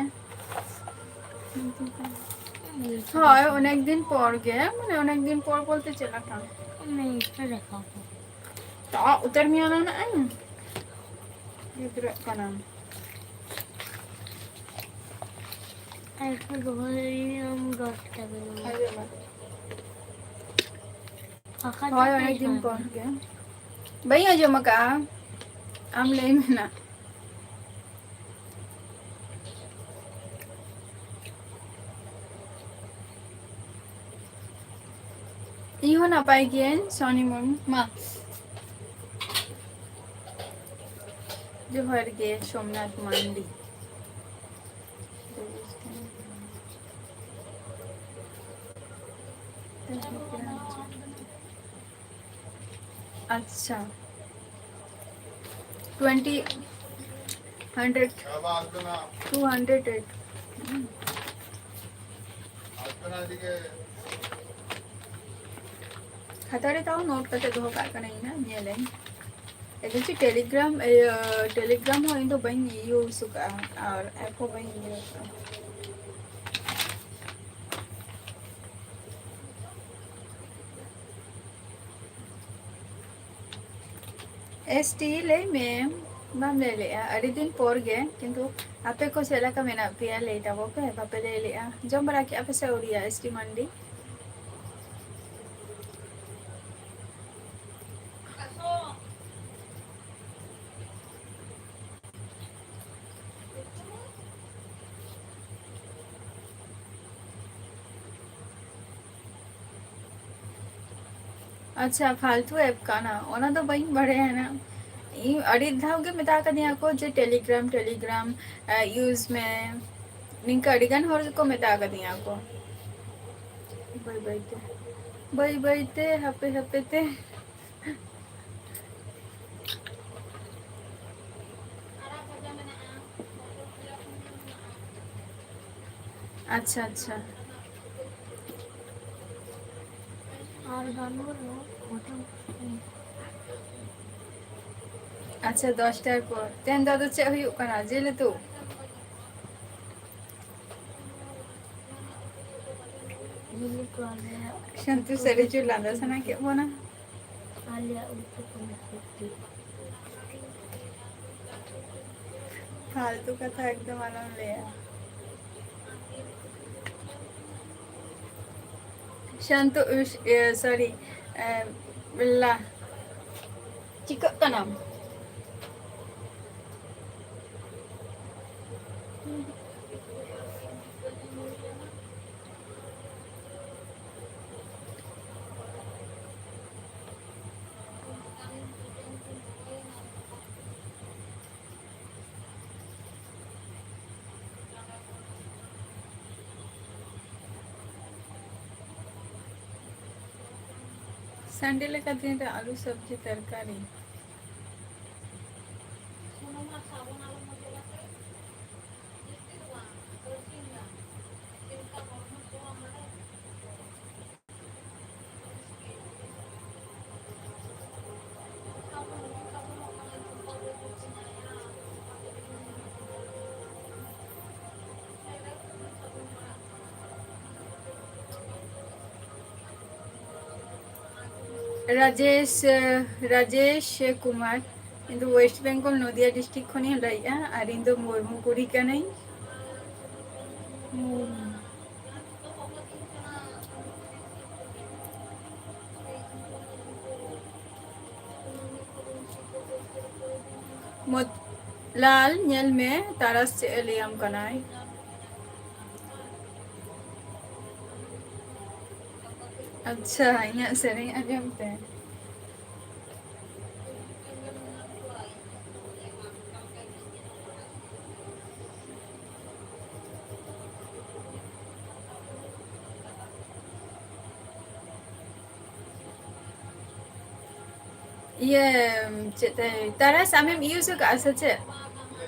ᱦᱳᱭ, ᱚᱱᱮᱠ ᱫᱤᱱ ᱯᱚᱨ ᱜᱮ, ᱢᱟᱱᱮ ᱚᱱᱮᱠ ᱫᱤᱱ ᱯᱚᱨ ᱵᱚᱞᱛᱮ ᱪᱮᱫ ᱞᱮᱠᱟ? ᱢᱤᱥᱴᱟᱨ ᱫᱮᱠᱷᱟᱣ ᱠᱚ᱾ ᱛᱚ ᱩᱛᱟᱹᱨ ᱢᱮᱭᱟ ᱚᱱᱟ ᱱᱟᱜ ᱮᱢ ᱜᱤᱫᱽᱨᱟᱹᱜ ᱠᱟᱱᱟᱢ᱾ ᱟᱨ ᱠᱚ ᱫᱚᱦᱚᱭᱟᱢ ᱫᱚᱥ ᱴᱟᱠᱟ ᱫᱚ᱾ ᱦᱳᱭ, ᱵᱟᱵᱟ᱾ ᱟᱠᱟ ᱦᱳᱭ, ᱛᱮᱯᱮ ᱚᱱᱮᱠ ᱫᱤᱱ ᱯᱚᱨ ᱜᱮ᱾ ᱵᱟᱹᱧ ᱟᱸᱡᱚᱢ ᱟᱠᱟᱫᱼᱟ, ᱟᱢ ᱞᱟᱹᱭ ᱢᱮ ᱱᱟᱜ᱾ ᱤᱧ ᱦᱚᱸ ᱱᱟᱯᱟᱭ ᱜᱤᱭᱟᱹᱧ, ᱥᱚᱱᱤ ᱢᱩᱨᱢᱩ᱾ ᱢᱟ, ᱡᱚᱦᱟᱨ ᱜᱮ, ᱥᱳᱢᱱᱟᱛᱷ ᱢᱟᱱᱰᱤ᱾ ᱟᱪᱪᱷᱟ, twenty, hundred, two hundred eight. ᱠᱷᱟᱛᱟ ᱨᱮ ᱛᱟᱣ ᱱᱳᱴ ᱠᱟᱛᱮ ᱫᱚᱦᱚ ᱠᱟᱜ ᱠᱟᱹᱱᱟᱹᱧ ᱱᱟᱜ, ᱧᱮᱞᱟᱹᱧ᱾ ᱮᱠᱪᱩᱭᱮᱞᱤ ᱴᱮᱞᱤᱜᱨᱟᱢ, ᱤᱭᱟᱹ, ᱴᱮᱞᱤᱜᱨᱟᱢ ᱦᱚᱸ ᱤᱧ ᱫᱚ ᱵᱟᱹᱧ ᱤᱭᱩᱡᱽ ᱟᱠᱟᱫᱼᱟ ᱟᱨ ᱮᱯ ᱦᱚᱸ ᱵᱟᱹᱧ ᱤᱭᱩᱡᱽ ᱟᱠᱟᱫᱼᱟ᱾ ᱮᱥ ᱴᱤ, ᱞᱟᱹᱭ ᱢᱮ, ᱵᱟᱢ ᱞᱟᱹᱭ ᱞᱮᱜᱼᱟ ᱟᱹᱰᱤ ᱫᱤᱱ ᱯᱚᱨ ᱜᱮ, ᱠᱤᱱᱛᱩ ᱟᱯᱮ ᱠᱚ ᱪᱮᱫ ᱞᱮᱠᱟ ᱢᱮᱱᱟᱜ ᱯᱮᱭᱟ ᱞᱟᱹᱭ ᱛᱟᱵᱚ ᱯᱮ, ᱵᱟᱯᱮ ᱞᱟᱹᱭ ᱞᱮᱜᱼᱟ᱾ ᱡᱚᱢ ᱵᱟᱲᱟ ᱠᱮᱜᱼᱟ ᱯᱮ ᱥᱮ ᱟᱹᱣᱨᱤᱭᱟ ᱮᱥ ᱴᱤ ᱢᱟᱱᱰᱤ? ᱟᱪᱪᱷᱟ, ᱯᱷᱟᱞᱛᱩ ᱮᱯ ᱠᱟᱱᱟ, ᱚᱱᱟ ᱫᱚ ᱵᱟᱹᱧ ᱵᱟᱲᱟᱭᱟ ᱱᱟ᱾ ᱤᱧ ᱟᱹᱰᱤ ᱫᱷᱟᱣ ᱜᱮ ᱢᱮᱛᱟ ᱠᱟᱫᱤᱧᱟ ᱠᱚ ᱡᱮ Telegram, Telegram ᱤᱭᱩᱡᱽ ᱢᱮ, ᱱᱤᱝᱠᱟᱹ ᱟᱹᱰᱤ ᱜᱟᱱ ᱦᱚᱲ ᱜᱮᱠᱚ ᱢᱮᱛᱟ ᱠᱟᱫᱤᱧᱟ ᱠᱚ᱾ ᱵᱟᱹᱭ ᱵᱟᱹᱭ ᱛᱮ, ᱵᱟᱹᱭ ᱵᱟᱹᱭ ᱛᱮ, ᱦᱟᱯᱮ ᱦᱟᱯᱮ ᱛᱮ᱾ ᱟᱪᱪᱷᱟ, ᱟᱪᱪᱷᱟ᱾ ᱟᱨ ᱵᱟᱹᱱᱩᱜ ᱨᱮᱦᱚᱸ ᱢᱚᱴᱟᱢᱩᱴᱤ᱾ ᱟᱪᱪᱷᱟ, ᱫᱚᱥᱴᱟᱨ ᱯᱚᱨ᱾ ᱛᱮᱦᱮᱧ ᱫᱚ ᱟᱫᱚ ᱪᱮᱫ ᱦᱩᱭᱩᱜ ᱠᱟᱱᱟ? ᱡᱤᱞ ᱩᱛᱩ? ᱡᱤᱞ ᱩᱛᱩ ᱟᱞᱮᱭᱟᱜ ᱥᱟᱱᱛᱩ ᱥᱟᱹᱨᱤ ᱪᱩ ᱞᱟᱸᱫᱟ ᱥᱟᱱᱟ ᱠᱮᱫ ᱵᱚᱱᱟ᱾ ᱟᱞᱮᱭᱟᱜ ᱩᱛᱩ ᱠᱚ ᱢᱤᱫ ᱠᱩᱴᱤ᱾ ᱯᱷᱟᱞᱛᱩ ᱠᱟᱛᱷᱟ ᱮᱠᱫᱚᱢ ᱟᱞᱚᱢ ᱞᱟᱹᱭᱟ᱾ ᱥᱟᱱᱛᱩ, ᱤᱥ, ᱤᱭᱟᱹ, sorry, ᱮ, ᱵᱤᱞᱞᱟ᱾ ᱪᱤᱠᱟᱹᱜ ᱠᱟᱱᱟᱢ? ᱥᱟᱱᱰᱮ ᱞᱮᱠᱟ ᱫᱤᱱ ᱨᱮ ᱟᱹᱞᱩ ᱥᱚᱵᱽᱡᱤ ᱛᱚᱨᱠᱟᱨᱤ᱾ ᱨᱟᱡᱮᱥ, ᱨᱟᱡᱮᱥ ᱠᱩᱢᱟᱨ, ᱤᱧ ᱫᱚ ᱳᱭᱮᱥᱴ ᱵᱮᱝᱜᱚᱞ ᱱᱚᱫᱤᱭᱟ ᱰᱤᱥᱴᱨᱤᱠᱴ ᱠᱷᱚᱱᱤᱧ ᱞᱟᱹᱭᱮᱜᱼᱟ, ᱟᱨ ᱤᱧ ᱫᱚ ᱢᱩᱨᱢᱩ ᱠᱩᱲᱤ ᱠᱟᱹᱱᱟᱹᱧ᱾ ᱢᱩᱨᱢᱩ᱾ ᱢᱚᱛ-, ᱞᱟᱞ, ᱧᱮᱞ ᱢᱮ, ᱛᱟᱨᱟᱥ ᱪᱮᱫ ᱮ ᱞᱟᱹᱭᱟᱢ ᱠᱟᱱᱟᱭ᱾ ᱟᱪᱪᱷᱟ, ᱤᱧᱟᱹᱜ ᱥᱮᱨᱮᱧ ᱟᱸᱡᱚᱢ ᱛᱮ᱾ ᱤᱭᱟᱹ, ᱪᱮᱫ ᱛᱮ, ᱛᱟᱨᱟᱥ ᱟᱢᱮᱢ ᱤᱭᱩᱡᱽ ᱟᱠᱟᱫᱼᱟ ᱥᱮ ᱪᱮᱫ?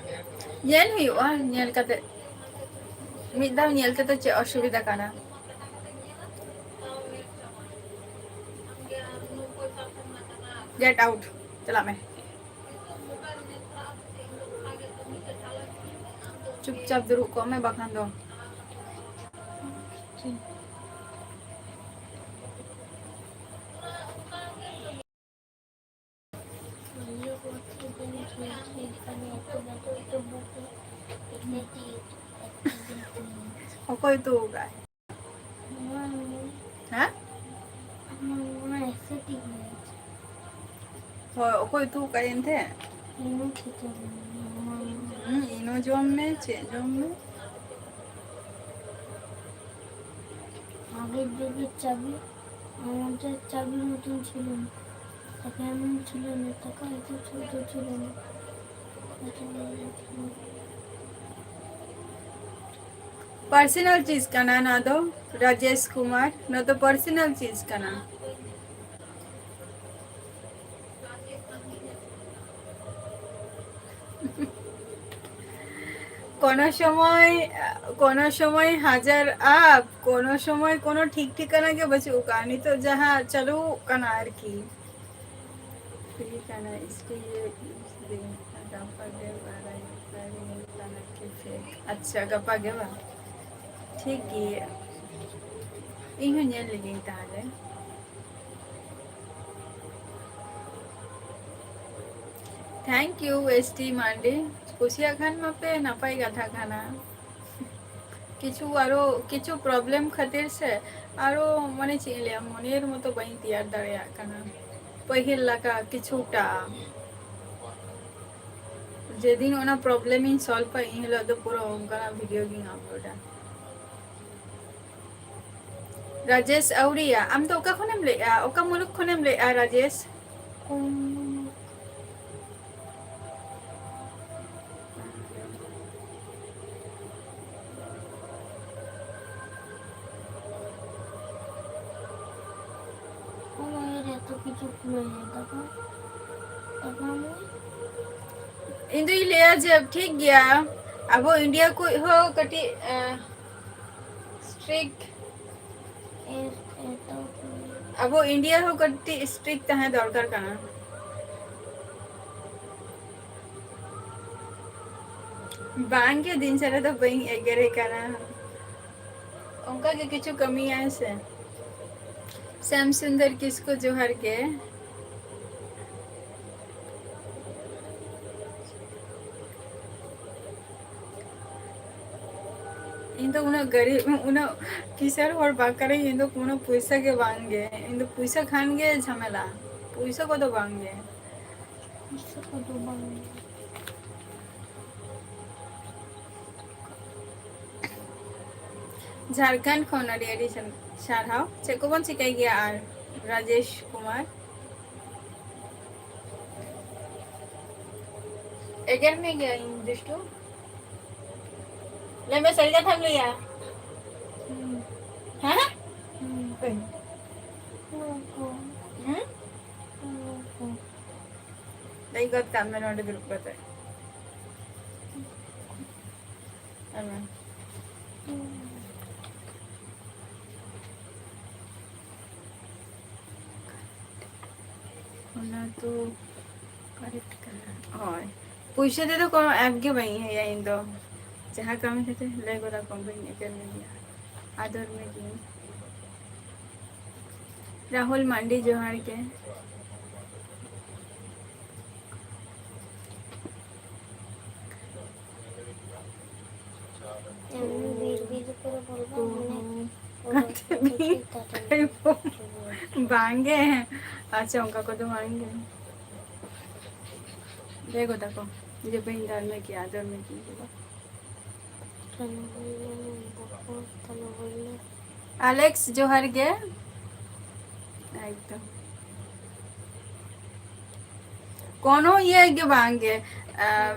ᱧᱮᱞ ᱦᱩᱭᱩᱜᱼᱟ, ᱧᱮᱞ ᱠᱟᱛᱮ, ᱢᱤᱫ ᱫᱷᱟᱣ ᱧᱮᱞ ᱠᱟᱛᱮ ᱪᱮᱫ ᱚᱥᱩᱵᱤᱫᱷᱟ ᱠᱟᱱᱟ? Get out, ᱪᱟᱞᱟᱜ ᱢᱮ᱾ ᱪᱩᱯᱪᱟᱯ ᱫᱩᱲᱩᱵ ᱠᱚᱜ ᱢᱮ, ᱵᱟᱠᱷᱟᱱ ᱫᱚ᱾ ᱚᱠᱚᱭ ᱩᱛᱩ ᱟᱠᱟᱫᱼᱟᱭ? ᱦᱮᱸ? ᱦᱳᱭ, ᱚᱠᱚᱭ ᱩᱛᱩ ᱟᱠᱟᱫ ᱮᱱᱛᱮ? ᱦᱩᱸ, ᱤᱱᱳ ᱡᱚᱢ ᱢᱮ, ᱪᱮᱫ ᱡᱚᱢ ᱢᱮ? আগের যুগের চাবি, আমাদের চাবির মতন ছিল না। তাকে এমন ছিল না, তাকে হয়তো ছোট ছিল না। ᱯᱟᱨᱥᱚᱱᱟᱞ ᱪᱤᱡᱽ ᱠᱟᱱᱟ ᱱᱚᱣᱟ ᱫᱚ, ᱨᱟᱡᱮᱥ ᱠᱩᱢᱟᱨ, ᱱᱚᱣᱟ ᱫᱚ ᱯᱟᱨᱥᱚᱱᱟᱞ ᱪᱤᱡᱽ ᱠᱟᱱᱟ᱾ ᱠᱳᱱᱳ ᱥᱚᱢᱚᱭ, ᱠᱳᱱᱳ ᱥᱚᱢᱚᱭ ᱦᱟᱡᱟᱨ ᱟᱯ, ᱠᱳᱱᱳ ᱥᱚᱢᱚᱭ ᱠᱳᱱᱳ ᱴᱷᱤᱠ ᱴᱷᱤᱠᱟᱹᱱᱟ ᱜᱮ ᱵᱟᱹᱪᱩᱜ ᱟᱠᱟᱫᱼᱟ᱾ ᱱᱤᱛᱚᱜ ᱡᱟᱦᱟᱸ ᱪᱟᱹᱞᱩᱜ ᱠᱟᱱᱟ ᱟᱨᱠᱤ, ᱴᱷᱤᱠ ᱠᱟᱱᱟ, ᱤᱥᱠᱮ ᱤᱭᱮ ᱫᱤᱱ ᱜᱟᱯᱟ ᱜᱮ ᱵᱟᱲᱟᱭ ᱠᱟᱱᱟ ᱠᱤ ᱯᱷᱮᱠ᱾ ᱟᱪᱪᱷᱟ, ᱜᱟᱯᱟ ᱜᱮ ᱵᱟᱝ? ᱴᱷᱤᱠ ᱜᱮᱭᱟ, ᱤᱧ ᱦᱚᱸ ᱧᱮᱞ ᱞᱮᱜᱤᱧ ᱛᱟᱦᱚᱞᱮ᱾ Thank you, ᱮᱥ ᱴᱤ ᱢᱟᱱᱰᱤ᱾ ᱠᱩᱥᱤᱭᱟᱜ ᱠᱷᱟᱱ ᱢᱟᱯᱮ ᱱᱟᱯᱟᱭ ᱠᱟᱛᱷᱟ ᱠᱟᱱᱟ᱾ ᱠᱤᱪᱷᱩ ᱟᱨᱚ ᱠᱤᱪᱷᱩ ᱯᱨᱚᱵᱞᱮᱢ ᱠᱷᱟᱹᱛᱤᱨ ᱥᱮ ᱟᱨᱚ, ᱢᱟᱱᱮ, ᱪᱮᱫ ᱤᱧ ᱞᱟᱹᱭᱟ, ᱢᱚᱱᱮᱨ ᱢᱚᱛᱚ ᱵᱟᱹᱧ ᱛᱮᱭᱟᱨ ᱫᱟᱲᱮᱭᱟᱜ ᱠᱟᱱᱟ ᱯᱟᱹᱦᱤᱞ ᱞᱮᱠᱟ ᱠᱤᱪᱷᱩᱴᱟ᱾ ᱡᱮᱫᱤᱱ ᱚᱱᱟ ᱯᱨᱚᱵᱞᱮᱢ ᱤᱧ ᱥᱚᱞᱵᱷᱟ, ᱤᱱ ᱦᱤᱞᱳᱜ ᱫᱚ ᱯᱩᱨᱟᱹ ᱚᱱᱠᱟᱱᱟᱜ ᱵᱷᱤᱰᱤᱭᱳ ᱜᱤᱧ ᱟᱯᱞᱳᱰᱟ᱾ ᱨᱟᱡᱮᱥ ᱟᱣᱲᱤᱭᱟ, ᱟᱢ ᱫᱚ ᱚᱠᱟ ᱠᱷᱚᱱᱮᱢ ᱞᱟᱹᱭᱮᱜᱼᱟ? ᱚᱠᱟ ᱢᱩᱞᱩᱠ ᱠᱷᱚᱱᱮᱢ ᱞᱟᱹᱭᱮᱜᱼᱟ, ᱨᱟᱡᱮᱥ? ᱚᱱᱟ ᱨᱮ ᱮᱛᱚ ᱠᱤᱪᱷᱩ ᱠᱚ ᱞᱟᱹᱭ ᱮᱫᱟ ᱠᱚ᱾ ᱛᱟᱯᱚᱨᱮ ᱤᱧ ᱫᱩᱧ ᱞᱟᱹᱭᱟ ᱡᱮ ᱴᱷᱤᱠ ᱜᱮᱭᱟ, ᱟᱵᱚ ᱤᱱᱰᱤᱭᱟ ᱠᱚ ᱦᱚᱸ ᱠᱟᱹᱴᱤᱡ, ᱮ, ᱥᱴᱨᱤᱠᱴ᱾ ᱮ-, ᱮᱛᱚ ᱠᱚ ᱟᱵᱚ ᱤᱱᱰᱤᱭᱟ ᱦᱚᱸ ᱠᱟᱹᱴᱤᱡ ᱥᱴᱨᱤᱠᱴ ᱛᱟᱦᱮᱸ ᱫᱚᱨᱠᱟᱨ ᱠᱟᱱᱟ᱾ ᱵᱟᱝᱜᱮ, ᱫᱤᱱ ᱥᱟᱨᱟ ᱫᱚ ᱵᱟᱹᱧ ᱮᱜᱮᱨᱮ ᱠᱟᱱᱟ᱾ ᱚᱱᱠᱟ ᱜᱮ ᱠᱤᱪᱷᱩ ᱠᱟᱹᱢᱤᱭᱟᱭ ᱥᱮ᱾ ᱥᱭᱟᱢ ᱥᱩᱱᱫᱚᱨ ᱠᱤᱥᱠᱩ, ᱡᱚᱦᱟᱨ ᱜᱮ᱾ ᱤᱧ ᱫᱚ ᱩᱱᱟᱹᱜ ᱜᱟᱹᱨᱤᱵ, ᱩᱱᱟᱹᱜ ᱠᱤᱥᱟᱹᱬ ᱦᱚᱲ ᱵᱟᱝ ᱠᱟᱹᱱᱟᱹᱧ, ᱤᱧ ᱫᱚ ᱠᱳᱱᱳ ᱯᱩᱭᱥᱟᱹ ᱜᱮ ᱵᱟᱝ ᱜᱮ᱾ ᱤᱧ ᱫᱚ ᱯᱩᱭᱥᱟᱹ ᱠᱷᱟᱱ ᱜᱮ ᱡᱷᱟᱢᱮᱞᱟ, ᱯᱩᱭᱥᱟᱹ ᱠᱚᱫᱚ ᱵᱟᱝ ᱜᱮ᱾ ᱯᱩᱭᱥᱟᱹ ᱠᱚᱫᱚ ᱵᱟᱝ ᱜᱮ᱾ ᱡᱷᱟᱲᱠᱷᱚᱸᱰ ᱠᱷᱚᱱ ᱟᱹᱰᱤ ᱟᱹᱰᱤ ᱥᱟᱨ-, ᱥᱟᱨᱦᱟᱣ᱾ ᱪᱮᱫ ᱠᱚᱵᱚᱱ ᱪᱤᱠᱟᱹᱭ ᱜᱮᱭᱟ ᱟᱨ ᱨᱟᱡᱮᱥ ᱠᱩᱢᱟᱨ? ᱮᱜᱮᱨ ᱢᱮ ᱜᱮᱭᱟᱹᱧ ᱫᱩᱥᱴᱩ᱾ ᱞᱟᱹᱭ ᱢᱮ, ᱥᱟᱹᱨᱤ ᱠᱟᱛᱷᱟᱢ ᱞᱟᱹᱭᱟ? ᱦᱩᱸ᱾ ᱦᱮᱸ? ᱦᱩᱸ᱾ ᱦᱩᱸ? ᱞᱟᱹᱭ ᱜᱚᱫ ᱠᱟᱜ ᱢᱮ ᱱᱚᱰᱮ ᱫᱩᱲᱩᱵ ᱠᱟᱛᱮ᱾ ᱟᱭᱢᱟ᱾ ᱚᱱᱟ ᱫᱚ ᱠᱟᱨᱮᱠᱴ ᱠᱟᱱᱟ᱾ ᱦᱳᱭ, ᱯᱩᱭᱥᱟᱹ ᱛᱮᱫᱚ ᱠᱳᱱᱳ ᱮᱯ ᱜᱮ ᱵᱟᱹᱧ ᱤᱭᱟᱹᱭᱟ ᱤᱧ ᱫᱚ᱾ ᱡᱟᱦᱟᱸ ᱠᱟᱹᱢᱤ ᱠᱟᱛᱮ ᱞᱟᱹᱭ ᱜᱚᱫᱟ ᱠᱚ, ᱵᱟᱹᱧ ᱮᱜᱮᱨ ᱢᱮᱜᱮᱭᱟ, ᱟᱫᱚᱨ ᱢᱮᱜᱮᱭᱟᱹᱧ᱾ ᱨᱟᱦᱩᱞ ᱢᱟᱱᱰᱤ, ᱡᱚᱦᱟᱨ ᱜᱮ᱾ ᱮᱢᱱᱤ ᱵᱤᱨ ᱵᱤᱨ ᱠᱚᱨᱮ ᱵᱚᱞᱚ ᱢᱟᱱᱮ ᱵᱟᱝᱜᱮ᱾ ᱟᱪᱪᱷᱟ, ᱚᱱᱠᱟ ᱠᱚᱫᱚ ᱵᱟᱝᱜᱮ᱾ ᱞᱟᱹᱭ ᱜᱚᱫᱟ ᱠᱚ ᱡᱮ ᱵᱟᱹᱧ ᱫᱟᱨ ᱢᱮ ᱜᱮᱭᱟ, ᱟᱫᱚᱨ ᱢᱮ ᱜᱮᱭᱟ᱾ ᱛᱟᱱᱟ ᱦᱩᱭᱱᱟ, ᱵᱚᱠᱚᱨ ᱛᱟᱱᱟ ᱦᱩᱭᱱᱟ᱾ ᱟᱞᱮᱠᱥ, ᱡᱚᱦᱟᱨ ᱜᱮ᱾ ᱮᱠᱫᱚᱢ᱾ ᱠᱳᱱᱳ ᱤᱭᱟᱹ ᱜᱮ ᱵᱟᱝ ᱜᱮ᱾ ᱟᱢ,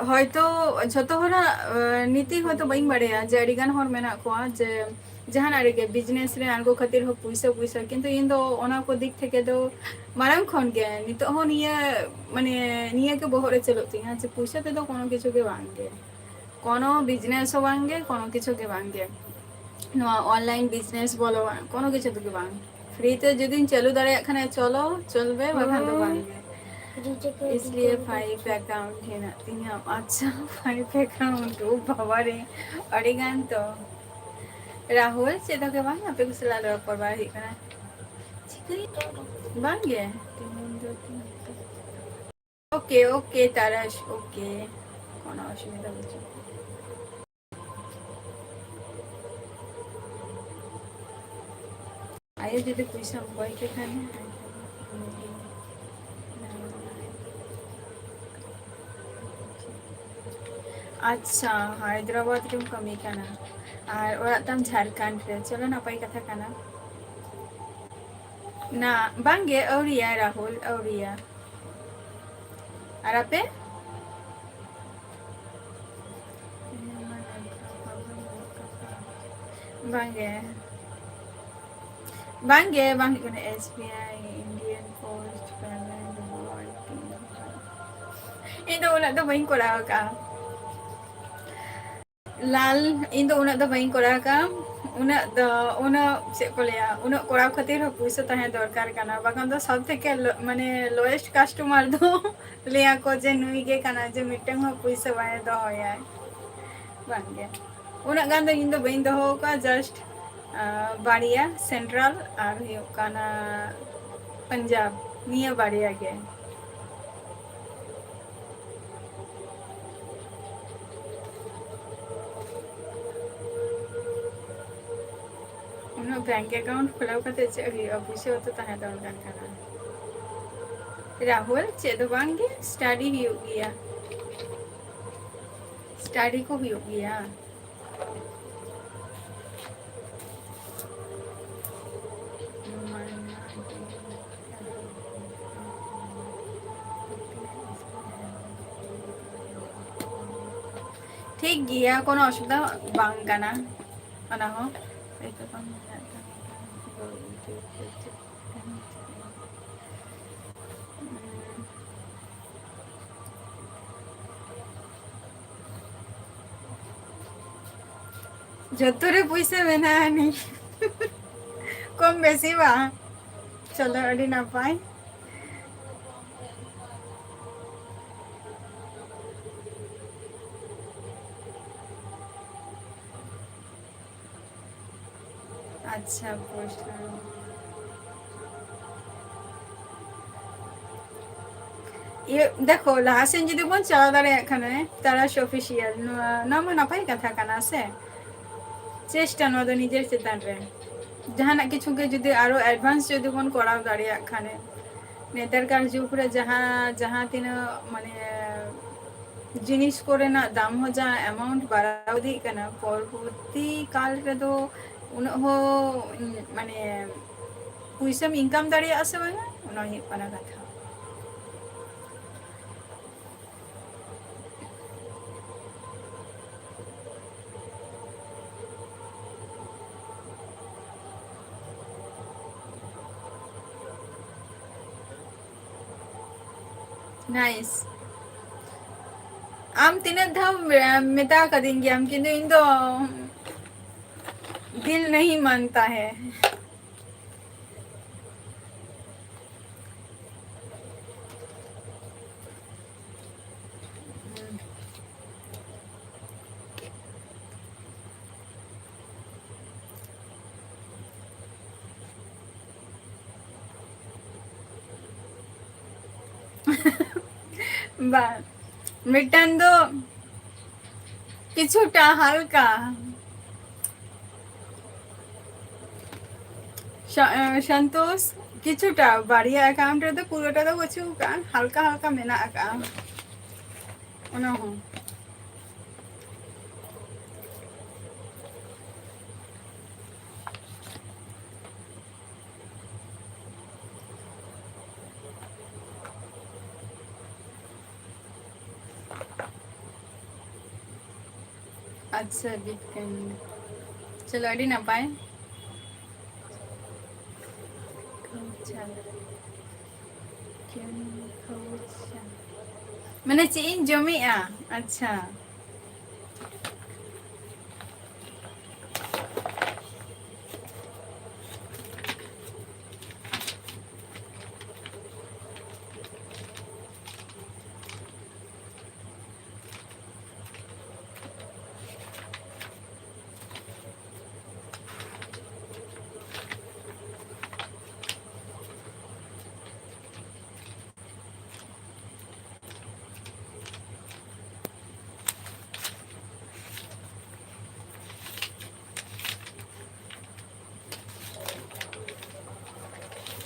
ᱦᱚᱭᱛᱳ ᱡᱷᱚᱛᱚ ᱦᱚᱲᱟᱜ, ᱟ, ᱱᱤᱛᱤ ᱦᱚᱭᱛᱳ ᱵᱟᱹᱧ ᱵᱟᱲᱟᱭᱟ ᱡᱮ ᱟᱹᱰᱤ ᱜᱟᱱ ᱦᱚᱲ ᱢᱮᱱᱟᱜ ᱠᱚᱣᱟ ᱡᱮ ᱡᱟᱦᱟᱱᱟᱜ ᱨᱮᱜᱮ business ᱨᱮ ᱟᱬᱜᱚ ᱠᱷᱟᱹᱛᱤᱨ ᱦᱚᱸ ᱯᱩᱭᱥᱟᱹ, ᱯᱩᱭᱥᱟᱹ, ᱠᱤᱱᱛᱩ ᱤᱧ ᱫᱚ ᱚᱱᱟ ᱠᱚ ᱫᱤᱠ ᱛᱷᱮᱠᱮ ᱫᱚ ᱢᱟᱲᱟᱝ ᱠᱷᱚᱱ ᱜᱮ ᱱᱤᱛᱚᱜ ᱦᱚᱸ ᱱᱤᱭᱟᱹ, ᱢᱟᱱᱮ, ᱱᱤᱭᱟᱹ ᱜᱮ ᱵᱚᱦᱚᱜ ᱨᱮ ᱪᱟᱹᱞᱩᱜ ᱛᱤᱧᱟᱹ ᱡᱮ ᱯᱩᱭᱥᱟᱹ ᱛᱮᱫᱚ ᱠᱳᱱᱳ ᱠᱤᱪᱷᱩ ᱜᱮ ᱵᱟᱝ ᱜᱮ, ᱠᱳᱱᱳ business ᱦᱚᱸ ᱵᱟᱝ ᱜᱮ, ᱠᱳᱱᱳ ᱠᱤᱪᱷᱩ ᱜᱮ ᱵᱟᱝ ᱜᱮ᱾ ᱱᱚᱣᱟ online business ᱵᱚᱞᱚ, ᱠᱳᱱᱳ ᱠᱤᱪᱷᱩ ᱛᱮᱜᱮ ᱵᱟᱝ᱾ Free ᱛᱮ ᱡᱩᱫᱤᱧ ᱪᱟᱹᱞᱩ ᱫᱟᱲᱮᱭᱟᱜ ᱠᱷᱟᱱ ᱪᱚᱞᱚ, ᱪᱚᱞᱵᱮ, ᱵᱟᱠᱷᱟᱱ ᱫᱚ ᱵᱟᱝ ᱜᱮ᱾ ᱦᱩᱸ᱾ ᱤᱥᱞᱤᱭᱮ five account ᱦᱮᱱᱟᱜ ᱛᱤᱧᱟᱹ᱾ ᱟᱪᱪᱷᱟ, five account, ᱳ ᱵᱟᱵᱟ ᱨᱮ, ᱟᱹᱰᱤ ᱜᱟᱱ ᱛᱚ᱾ ᱨᱟᱦᱩᱞ, ᱪᱮᱫ ᱦᱚᱸ ᱜᱮ ᱵᱟᱝ, ᱟᱯᱮ ᱠᱚ ᱥᱟᱞᱟᱜ ᱨᱚᱯᱚᱲ ᱵᱟᱲᱟ ᱦᱩᱭᱩᱜ ᱠᱟᱱᱟ᱾ ᱪᱤᱠᱟᱹᱭ? ᱵᱟᱝ ᱜᱮ? ᱛᱮᱦᱮᱧ ᱫᱚ ᱛᱤᱱ ᱛᱟᱹᱨᱤᱠᱷ? OK, OK, ᱛᱟᱨᱟᱥ, OK, ᱠᱳᱱᱳ ᱚᱥᱩᱵᱤᱫᱷᱟ ᱵᱟᱹᱪᱩᱜ᱾ ᱟᱭᱳ ᱡᱩᱫᱤ ᱯᱚᱭᱥᱟᱢ ᱠᱚᱭ ᱠᱮ ᱠᱷᱟᱱ᱾ ᱟᱪᱪᱷᱟ, ᱦᱟᱭᱫᱨᱟᱵᱟᱫᱽ ᱨᱮᱢ ᱠᱟᱹᱢᱤ ᱠᱟᱱᱟ ᱟᱨ ᱚᱲᱟᱜ ᱛᱟᱢ ᱡᱷᱟᱲᱠᱷᱚᱸᱰ ᱨᱮ, ᱪᱚᱞᱚ ᱱᱟᱯᱟᱭ ᱠᱟᱛᱷᱟ ᱠᱟᱱᱟ᱾ ᱱᱟ, ᱵᱟᱝᱜᱮ, ᱟᱹᱣᱨᱤᱭᱟ ᱨᱟᱦᱩᱞ, ᱟᱹᱣᱨᱤᱭᱟ᱾ ᱟᱨ ᱟᱯᱮ? ᱵᱟᱝᱜᱮ, ᱵᱟᱝᱜᱮ, ᱵᱟᱝ ᱦᱩᱭᱩᱜ ᱠᱟᱱᱟ᱾ SBI, Indian Post Payment Bank, ᱤᱧ ᱫᱚ ᱩᱱᱟᱹᱜ ᱫᱚ ᱵᱟᱹᱧ ᱠᱚᱨᱟᱣ ᱟᱠᱟᱫᱼᱟ᱾ ᱞᱟᱞ, ᱤᱧ ᱫᱚ ᱩᱱᱟᱹᱜ ᱫᱚ ᱵᱟᱹᱧ ᱠᱚᱨᱟᱣ ᱟᱠᱟᱫᱼᱟ᱾ ᱩᱱᱟᱹᱜ ᱫᱚ, ᱩᱱᱟᱹᱜ, ᱪᱮᱫ ᱠᱚ ᱞᱟᱹᱭᱟ, ᱩᱱᱟᱹᱜ ᱠᱚᱨᱟᱣ ᱠᱷᱟᱹᱛᱤᱨ ᱦᱚᱸ ᱯᱩᱭᱥᱟᱹ ᱛᱟᱦᱮᱸ ᱫᱚᱨᱠᱟᱨ ᱠᱟᱱᱟ, ᱵᱟᱠᱷᱟᱱ ᱫᱚ ᱥᱚᱵ ᱛᱷᱮᱠᱮ ᱞᱚ-, ᱢᱟᱱᱮ lowest customer ᱫᱚ ᱞᱟᱹᱭᱟ ᱠᱚ ᱡᱮ ᱱᱩᱭ ᱜᱮ ᱠᱟᱱᱟᱭ, ᱡᱮ ᱢᱤᱫᱴᱟᱝ ᱦᱚᱸ ᱯᱩᱭᱥᱟᱹ ᱵᱟᱭ ᱫᱚᱦᱚᱭᱟᱭ᱾ ᱵᱟᱝ ᱜᱮ, ᱩᱱᱟᱹᱜ ᱜᱟᱱ ᱫᱚ ᱤᱧ ᱫᱚ ᱵᱟᱹᱧ ᱫᱚᱦᱚ ᱟᱠᱟᱫᱼᱟ, just, ᱟᱸ, ᱵᱟᱨᱭᱟ, central ᱟᱨ ᱦᱩᱭᱩᱜ ᱠᱟᱱᱟ ᱯᱟᱧᱡᱟᱵᱽ, ᱱᱤᱭᱟᱹ ᱵᱟᱨᱭᱟ ᱜᱮ᱾ ᱩᱱᱟᱹᱜ bank account ᱠᱷᱩᱞᱟᱹᱣ ᱠᱟᱛᱮ ᱪᱮᱫ ᱦᱩᱭᱩᱜᱼᱟ? ᱯᱩᱭᱥᱟᱹ ᱦᱚᱸᱛᱚ ᱛᱟᱦᱮᱸ ᱫᱚᱨᱠᱟᱨ ᱠᱟᱱᱟ᱾ ᱨᱟᱦᱩᱞ, ᱪᱮᱫ ᱫᱚ ᱵᱟᱝ ᱜᱮ, study ᱦᱩᱭᱩᱜ ᱜᱮᱭᱟ, study ᱠᱚ ᱦᱩᱭᱩᱜ ᱜᱮᱭᱟ᱾ ᱴᱷᱤᱠ ᱜᱮᱭᱟ, ᱠᱳᱱᱳ ᱚᱥᱩᱵᱤᱫᱷᱟ ᱵᱟᱝ ᱠᱟᱱᱟ ᱚᱱᱟ ᱦᱚᱸ᱾ ᱡᱚᱛᱚ ᱨᱮ ᱯᱩᱭᱥᱟᱹ ᱢᱮᱱᱟᱜᱼᱟ ᱱᱤ᱾ ᱠᱚᱢ ᱵᱮᱥᱤ ᱵᱟᱝ᱾ ᱪᱚᱞᱚ, ᱟᱹᱰᱤ ᱱᱟᱯᱟᱭ᱾ ᱟᱪᱪᱷᱟ, ᱯᱩᱭᱥᱟᱹ᱾ ᱤᱭᱟᱹ, ᱫᱮᱠᱷᱚ, ᱞᱟᱦᱟ ᱥᱮᱱ ᱡᱩᱫᱤ ᱵᱚᱱ ᱪᱟᱞᱟᱣ ᱫᱟᱲᱮᱭᱟᱜ ᱠᱷᱟᱱ, ᱛᱟᱨᱟᱥ ᱚᱯᱷᱤᱥᱤᱭᱟᱞ, ᱱᱚᱣᱟ, ᱱᱚᱣᱟ ᱢᱟ ᱱᱟᱯᱟᱭ ᱠᱟᱛᱷᱟ ᱠᱟᱱᱟ ᱥᱮ᱾ ᱪᱮᱥᱴᱟ ᱱᱚᱣᱟ ᱫᱚ ᱱᱤᱡᱮᱨ ᱪᱮᱛᱟᱱ ᱨᱮ᱾ ᱡᱟᱦᱟᱱᱟᱜ ᱠᱤᱪᱷᱩ ᱜᱮ ᱡᱩᱫᱤ ᱟᱨᱚ ᱮᱰᱵᱷᱟᱱᱥ ᱡᱩᱫᱤ ᱵᱚᱱ ᱠᱚᱨᱟᱣ ᱫᱟᱲᱮᱭᱟᱜ ᱠᱷᱟᱱ, ᱱᱮᱛᱟᱨ ᱠᱟᱨ ᱡᱩᱜᱽ ᱨᱮ ᱡᱟᱦᱟᱸ, ᱡᱟᱦᱟᱸ ᱛᱤᱱᱟᱹᱜ, ᱢᱟᱱᱮ, ᱡᱤᱱᱤᱥ ᱠᱚᱨᱮᱱᱟᱜ ᱫᱟᱢ ᱦᱚᱸ ᱡᱟ ᱮᱢᱟᱣᱩᱱᱴ ᱵᱟᱲᱟᱣ ᱤᱫᱤᱜ ᱠᱟᱱᱟ, ᱯᱚᱨᱚᱵᱚᱨᱛᱤ ᱠᱟᱞ ᱨᱮᱫᱚ ᱩᱱᱟᱹᱜ ᱦᱚᱸ, ᱢᱟᱱᱮ, ᱯᱩᱭᱥᱟᱹᱢ ᱤᱱᱠᱟᱢ ᱫᱟᱲᱮᱭᱟᱜᱼᱟ ᱥᱮ ᱵᱟᱝᱟ, ᱚᱱᱟ ᱦᱩᱭᱩᱜ ᱠᱟᱱᱟ ᱠᱟᱛᱷᱟ᱾ ᱱᱟᱭᱤᱥ᱾ ᱟᱢ ᱛᱤᱱᱟᱹᱜ ᱫᱷᱟᱣ ᱢᱮᱛᱟ ᱠᱟᱫᱤᱧ ᱜᱮᱭᱟᱢ, ᱠᱤᱱᱛᱩ ᱤᱧ ᱫᱚ ᱫᱤᱞ ᱱᱟᱦᱤ ᱢᱟᱱᱛᱟ ᱦᱮ᱾ ᱵᱟᱝ, ᱢᱤᱫᱴᱟᱝ ᱫᱚ ᱠᱤᱪᱷᱩᱴᱟ ᱦᱟᱞᱠᱟ᱾ ᱥᱟ-, ᱮ, ᱥᱚᱱᱛᱳᱥ, ᱠᱤᱪᱷᱩᱴᱟ, ᱵᱟᱨᱭᱟ ᱮᱠᱟᱣᱩᱱᱴ ᱨᱮᱫᱚ ᱯᱩᱨᱟᱹᱴᱟ ᱫᱚ ᱵᱟᱹᱪᱩᱜ ᱟᱠᱟᱫᱼᱟ, ᱦᱟᱞᱠᱟ ᱦᱟᱞᱠᱟ ᱢᱮᱱᱟᱜ ᱟᱠᱟᱫᱼᱟ ᱚᱱᱟ ᱦᱚᱸ᱾ ᱟᱪᱪᱷᱟ, ᱵᱤᱴ ᱠᱟᱹᱢᱤ᱾ ᱪᱚᱞᱚ, ᱟᱹᱰᱤ ᱱᱟᱯᱟᱭ᱾ ᱟᱪᱪᱷᱟ᱾ ᱠᱮᱱ ᱠᱷᱟᱣᱪᱟ᱾ ᱢᱟᱱᱮ ᱪᱮᱫ ᱤᱧ ᱡᱚᱢᱮᱜᱼᱟ? ᱟᱪᱪᱷᱟ᱾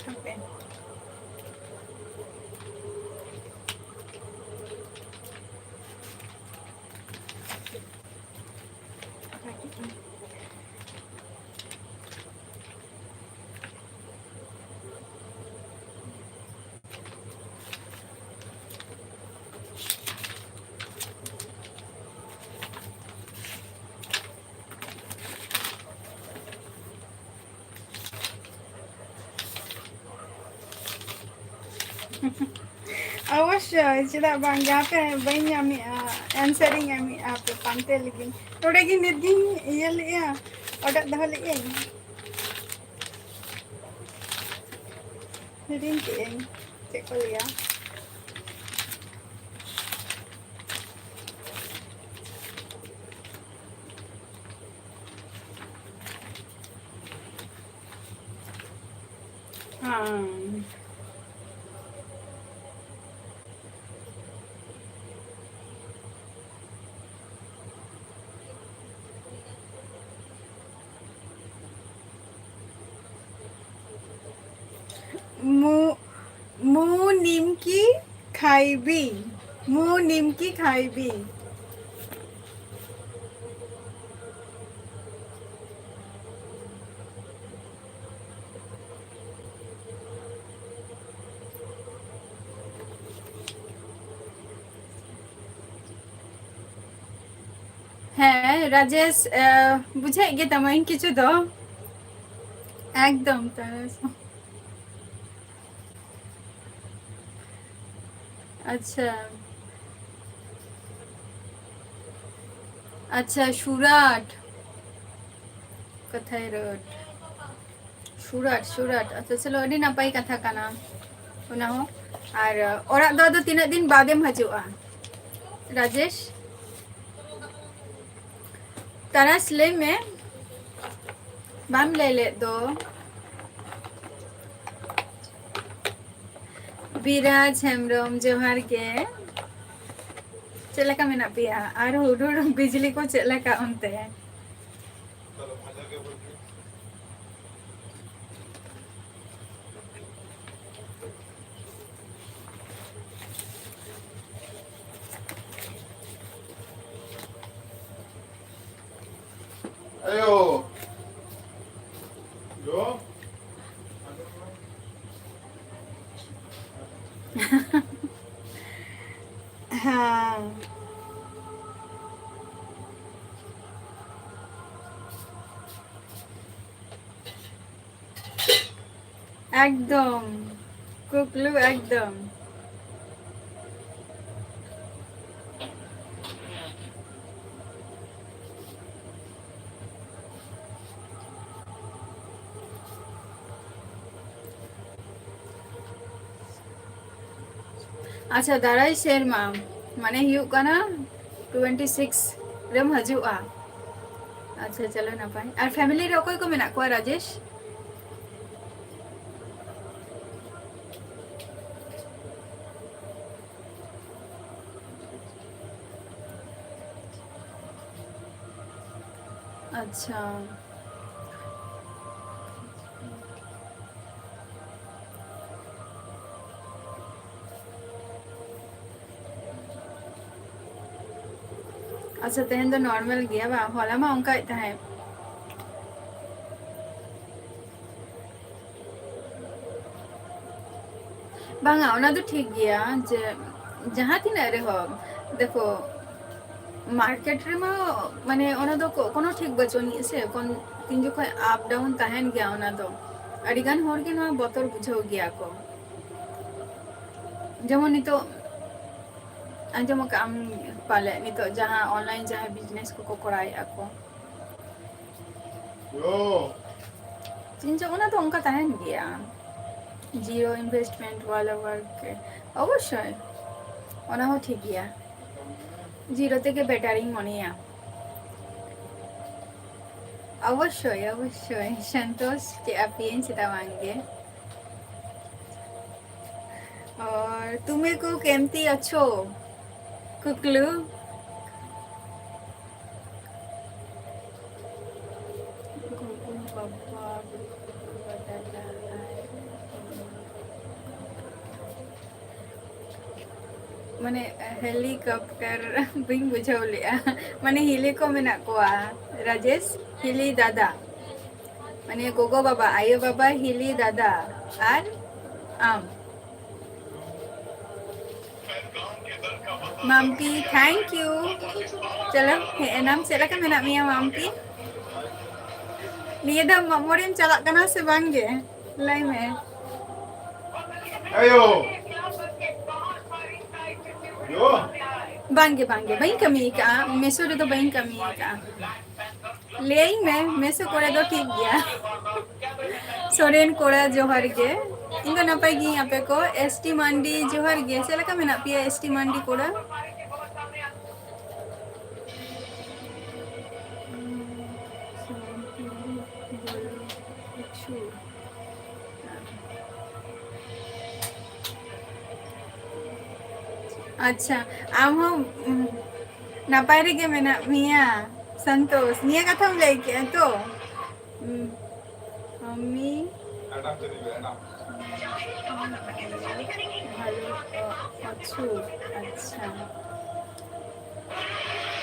ᱦᱟᱯᱮ᱾ ᱚᱵᱚᱥᱥᱳᱭ, ᱪᱮᱫᱟᱜ ᱵᱟᱝ? ᱡᱟᱦᱟᱸ ᱛᱮ ᱵᱟᱹᱧ ᱧᱟᱢᱮᱜᱼᱟ, answer ᱤᱧ ᱮᱢᱮᱜᱼᱟ, ᱦᱟᱯᱮ ᱯᱟᱱᱛᱮ ᱞᱮᱜᱤᱧ᱾ ᱱᱚᱰᱮ ᱜᱮ ᱱᱤᱛ ᱜᱤᱧ ᱤᱭᱟᱹ ᱞᱮᱜᱼᱟ, ᱚᱰᱚᱠ ᱫᱚᱦᱚ ᱞᱮᱜᱼᱟᱹᱧ᱾ ᱦᱤᱲᱤᱧ ᱠᱮᱜᱼᱟᱹᱧ, ᱪᱮᱫ ᱠᱚ ᱞᱟᱹᱭᱟ᱾ ᱦᱮᱸ᱾ ᱢᱩ-, ᱢᱩ ᱱᱤᱢᱠᱤ ᱠᱷᱟᱭᱵᱤ, ᱢᱩ ᱱᱤᱢᱠᱤ ᱠᱷᱟᱭᱵᱤ᱾ ᱦᱮᱸ ᱨᱟᱡᱮᱥ, ᱮ, ᱵᱩᱡᱷᱟᱹᱜ ᱜᱮ ᱛᱟᱢᱟᱹᱧ ᱠᱤᱪᱷᱩ ᱫᱚ᱾ ᱮᱠᱫᱚᱢ ᱛᱟᱨᱟᱥ᱾ ᱟᱪᱪᱷᱟ, ᱟᱪᱪᱷᱟ, ᱥᱩᱨᱟᱴ᱾ ᱠᱟᱛᱷᱟᱭ ᱨᱳᱰ᱾ ᱥᱩᱨᱟᱴ, ᱥᱩᱨᱟᱴ᱾ ᱟᱪᱪᱷᱟ, ᱪᱚᱞᱚ, ᱟᱹᱰᱤ ᱱᱟᱯᱟᱭ ᱠᱟᱛᱷᱟ ᱠᱟᱱᱟ ᱚᱱᱟ ᱦᱚᱸ᱾ ᱟᱨ, ᱚᱲᱟᱜ ᱫᱚ ᱟᱫᱚ ᱛᱤᱱᱟᱹᱜ ᱫᱤᱱ ᱵᱟᱫᱮᱢ ᱦᱤᱡᱩᱜᱼᱟ, ᱨᱟᱡᱮᱥ? ᱛᱟᱨᱟᱥ, ᱞᱟᱹᱭ ᱢᱮ᱾ ᱵᱟᱢ ᱞᱟᱹᱭ ᱞᱮᱫ ᱫᱚ᱾ ᱵᱤᱨᱟᱡᱽ ᱦᱮᱢᱵᱨᱚᱢ, ᱡᱚᱦᱟᱨ ᱜᱮ᱾ ᱪᱮᱫ ᱞᱮᱠᱟ ᱢᱮᱱᱟᱜ ᱯᱮᱭᱟ? ᱟᱨ ᱦᱩᱰᱩᱨ ᱵᱤᱡᱽᱞᱤ ᱠᱚ ᱪᱮᱫ ᱞᱮᱠᱟ ᱚᱱᱛᱮ? ᱟᱭᱳ᱾ ᱭᱳ᱾ ᱦᱮᱸ᱾ ᱮᱠᱫᱚᱢ, ᱠᱩᱠᱞᱩ ᱮᱠᱫᱚᱢ᱾ ᱟᱪᱪᱷᱟ, ᱫᱟᱨᱟᱭ ᱥᱮᱨᱢᱟ, ᱢᱟᱱᱮ ᱦᱩᱭᱩᱜ ᱠᱟᱱᱟ twenty six ᱨᱮᱢ ᱦᱤᱡᱩᱜᱼᱟ᱾ ᱟᱪᱪᱷᱟ, ᱪᱚᱞᱚ ᱱᱟᱯᱟᱭ᱾ ᱟᱨ family ᱨᱮ ᱚᱠᱚᱭ ᱠᱚ ᱢᱮᱱᱟᱜ ᱠᱚᱣᱟ, ᱨᱟᱡᱮᱥ? ᱟᱪᱪᱷᱟ᱾ ᱟᱪᱪᱷᱟ, ᱛᱮᱦᱮᱧ ᱫᱚ normal ᱜᱮᱭᱟ ᱵᱟᱝ? ᱦᱚᱞᱟ ᱢᱟ ᱚᱱᱠᱟᱭᱮᱫ ᱛᱟᱦᱮᱸᱫ᱾ ᱵᱟᱝᱟ, ᱚᱱᱟ ᱫᱚ ᱴᱷᱤᱠ ᱜᱮᱭᱟ ᱡᱮ ᱡᱟᱦᱟᱸ ᱛᱤᱱᱟᱹᱜ ᱨᱮᱦᱚᱸ, ᱫᱮᱠᱷᱚ, ᱢᱟᱨᱠᱮᱴ ᱨᱮᱢᱟ ᱢᱟᱱᱮ ᱚᱱᱟ ᱫᱚ ᱠᱳ- ᱠᱳᱱᱳ ᱴᱷᱤᱠ ᱵᱟᱹᱪᱩᱜ ᱟᱹᱱᱤᱡ ᱥᱮ, ᱠᱳᱱ- ᱛᱤᱱ ᱡᱚᱠᱷᱚᱱ ᱟᱯ ᱰᱟᱣᱩᱱ ᱛᱟᱦᱮᱱ ᱜᱮᱭᱟ ᱚᱱᱟ ᱫᱚ᱾ ᱟᱹᱰᱤ ᱜᱟᱱ ᱦᱚᱲ ᱜᱮ ᱱᱚᱣᱟ ᱵᱚᱛᱚᱨ ᱵᱩᱡᱷᱟᱹᱣ ᱜᱮᱭᱟ ᱠᱚ᱾ ᱡᱮᱢᱚᱱ ᱱᱤᱛᱚᱜ ᱟᱸᱡᱚᱢ ᱟᱠᱟᱫ ᱟᱢ ᱯᱟᱞᱮ, ᱱᱤᱛᱚᱜ ᱡᱟᱦᱟᱸ ᱚᱱᱞᱟᱭᱤᱱ ᱡᱟᱦᱟᱸ ᱵᱤᱡᱽᱱᱮᱥ ᱠᱚᱠᱚ ᱠᱚᱨᱟᱣᱮᱫᱼᱟ ᱠᱚ, ᱤᱧ ᱡᱚ ᱚᱱᱟ ᱫᱚ ᱚᱱᱠᱟ ᱛᱟᱦᱮᱱ ᱜᱮᱭᱟ, ᱡᱤᱨᱳ ᱤᱱᱵᱷᱮᱥᱴᱢᱮᱱᱴ ᱣᱟᱞᱟ ᱣᱟᱨᱠ᱾ ᱚᱵᱚᱥᱥᱳᱭ, ᱚᱱᱟ ᱦᱚᱸ ᱴᱷᱤᱠ ᱜᱮᱭᱟ, ᱡᱤᱨᱳ ᱛᱮᱜᱮ ᱵᱮᱴᱟᱨᱤᱧ ᱢᱚᱱᱮᱭᱟ᱾ ᱚᱵᱚᱥᱥᱳᱭ, ᱚᱵᱚᱥᱥᱳᱭ, ᱥᱚᱱᱛᱳᱥ ᱠᱮᱫ ᱟᱯᱮᱭᱟᱹᱧ, ᱪᱮᱫᱟᱜ ᱵᱟᱝ ᱜᱮ᱾ ᱟᱨ ᱛᱩᱢᱮ ᱠᱚ ᱠᱮᱢᱛᱤ ᱟᱪᱷᱳ? ᱠᱩᱠᱞᱩ᱾ ᱜᱚᱜᱚ ᱵᱟᱵᱟ ᱫᱟᱫᱟ ᱟᱨ ᱢᱟᱱᱮ ᱦᱮᱞᱤᱠᱚᱯᱴᱟᱨ ᱵᱟᱹᱧ ᱵᱩᱡᱷᱟᱹᱣ ᱞᱮᱜᱼᱟ᱾ ᱢᱟᱱᱮ ᱦᱤᱞᱤ ᱠᱚ ᱢᱮᱱᱟᱜ ᱠᱚᱣᱟ, ᱨᱟᱡᱮᱥ, ᱦᱤᱞᱤ ᱫᱟᱫᱟ, ᱢᱟᱱᱮ ᱜᱚᱜᱚ ᱵᱟᱵᱟ, ᱟᱭᱳ ᱵᱟᱵᱟ, ᱦᱤᱞᱤ ᱫᱟᱫᱟ ᱟᱨ ᱟᱢ᱾ Mampi, thank you. ᱪᱚᱞᱚ, ᱦᱮᱡ ᱮᱱᱟᱢ᱾ ᱪᱮᱫ ᱞᱮᱠᱟ ᱢᱮᱱᱟᱜ ᱢᱮᱭᱟ ᱢᱟᱢᱯᱤ? ᱱᱤᱭᱟᱹ ᱫᱷᱟᱣ ᱢᱟᱜ ᱢᱚᱬᱮᱢ ᱪᱟᱞᱟᱜ ᱠᱟᱱᱟ ᱥᱮ ᱵᱟᱝ ᱜᱮ? ᱞᱟᱹᱭ ᱢᱮ᱾ ᱟᱭᱳ᱾ ᱟᱭᱳ᱾ ᱵᱟᱝ ᱜᱮ, ᱵᱟᱝ ᱜᱮ, ᱵᱟᱹᱧ ᱠᱟᱹᱢᱤ ᱟᱠᱟᱫᱼᱟ, ᱢᱮᱥᱳ ᱨᱮᱫᱚ ᱵᱟᱹᱧ ᱠᱟᱹᱢᱤ ᱟᱠᱟᱫᱼᱟ᱾ ᱞᱟᱹᱭᱟᱹᱧ ᱢᱮ, ᱢᱮᱥᱳ ᱠᱚᱲᱟ ᱫᱚ ᱴᱷᱤᱠ ᱜᱮᱭᱟ᱾ ᱥᱚᱨᱮᱱ ᱠᱚᱲᱟ ᱡᱚᱦᱟᱨ ᱜᱮ᱾ ᱤᱧ ᱫᱚ ᱱᱟᱯᱟᱭ ᱜᱤᱭᱟᱹᱧ, ᱟᱯᱮ ᱠᱚ? ᱮᱥ ᱴᱤ ᱢᱟᱱᱰᱤ ᱡᱚᱦᱟᱨ ᱜᱮ᱾ ᱪᱮᱫ ᱞᱮᱠᱟ ᱢᱮᱱᱟᱜ ᱯᱮᱭᱟ ᱮᱥ ᱴᱤ ᱢᱟᱱᱰᱤ ᱠᱚᱲᱟ? ᱟᱪᱪᱷᱟ, ᱟᱢ ᱦᱚᱸ, ᱩᱸ, ᱱᱟᱯᱟᱭ ᱨᱮᱜᱮ ᱢᱮᱱᱟᱜ ᱢᱮᱭᱟ ᱥᱚᱱᱛᱳᱥ, ᱱᱤᱭᱟᱹ ᱠᱟᱛᱷᱟᱢ ᱞᱟᱹᱭ ᱠᱮᱜᱼᱟ ᱛᱚ? ᱩᱸ, ᱟᱢᱤ ᱵᱷᱟᱞᱚ ᱚ-, ᱚᱪᱷᱩ, ᱟᱪᱪᱷᱟ᱾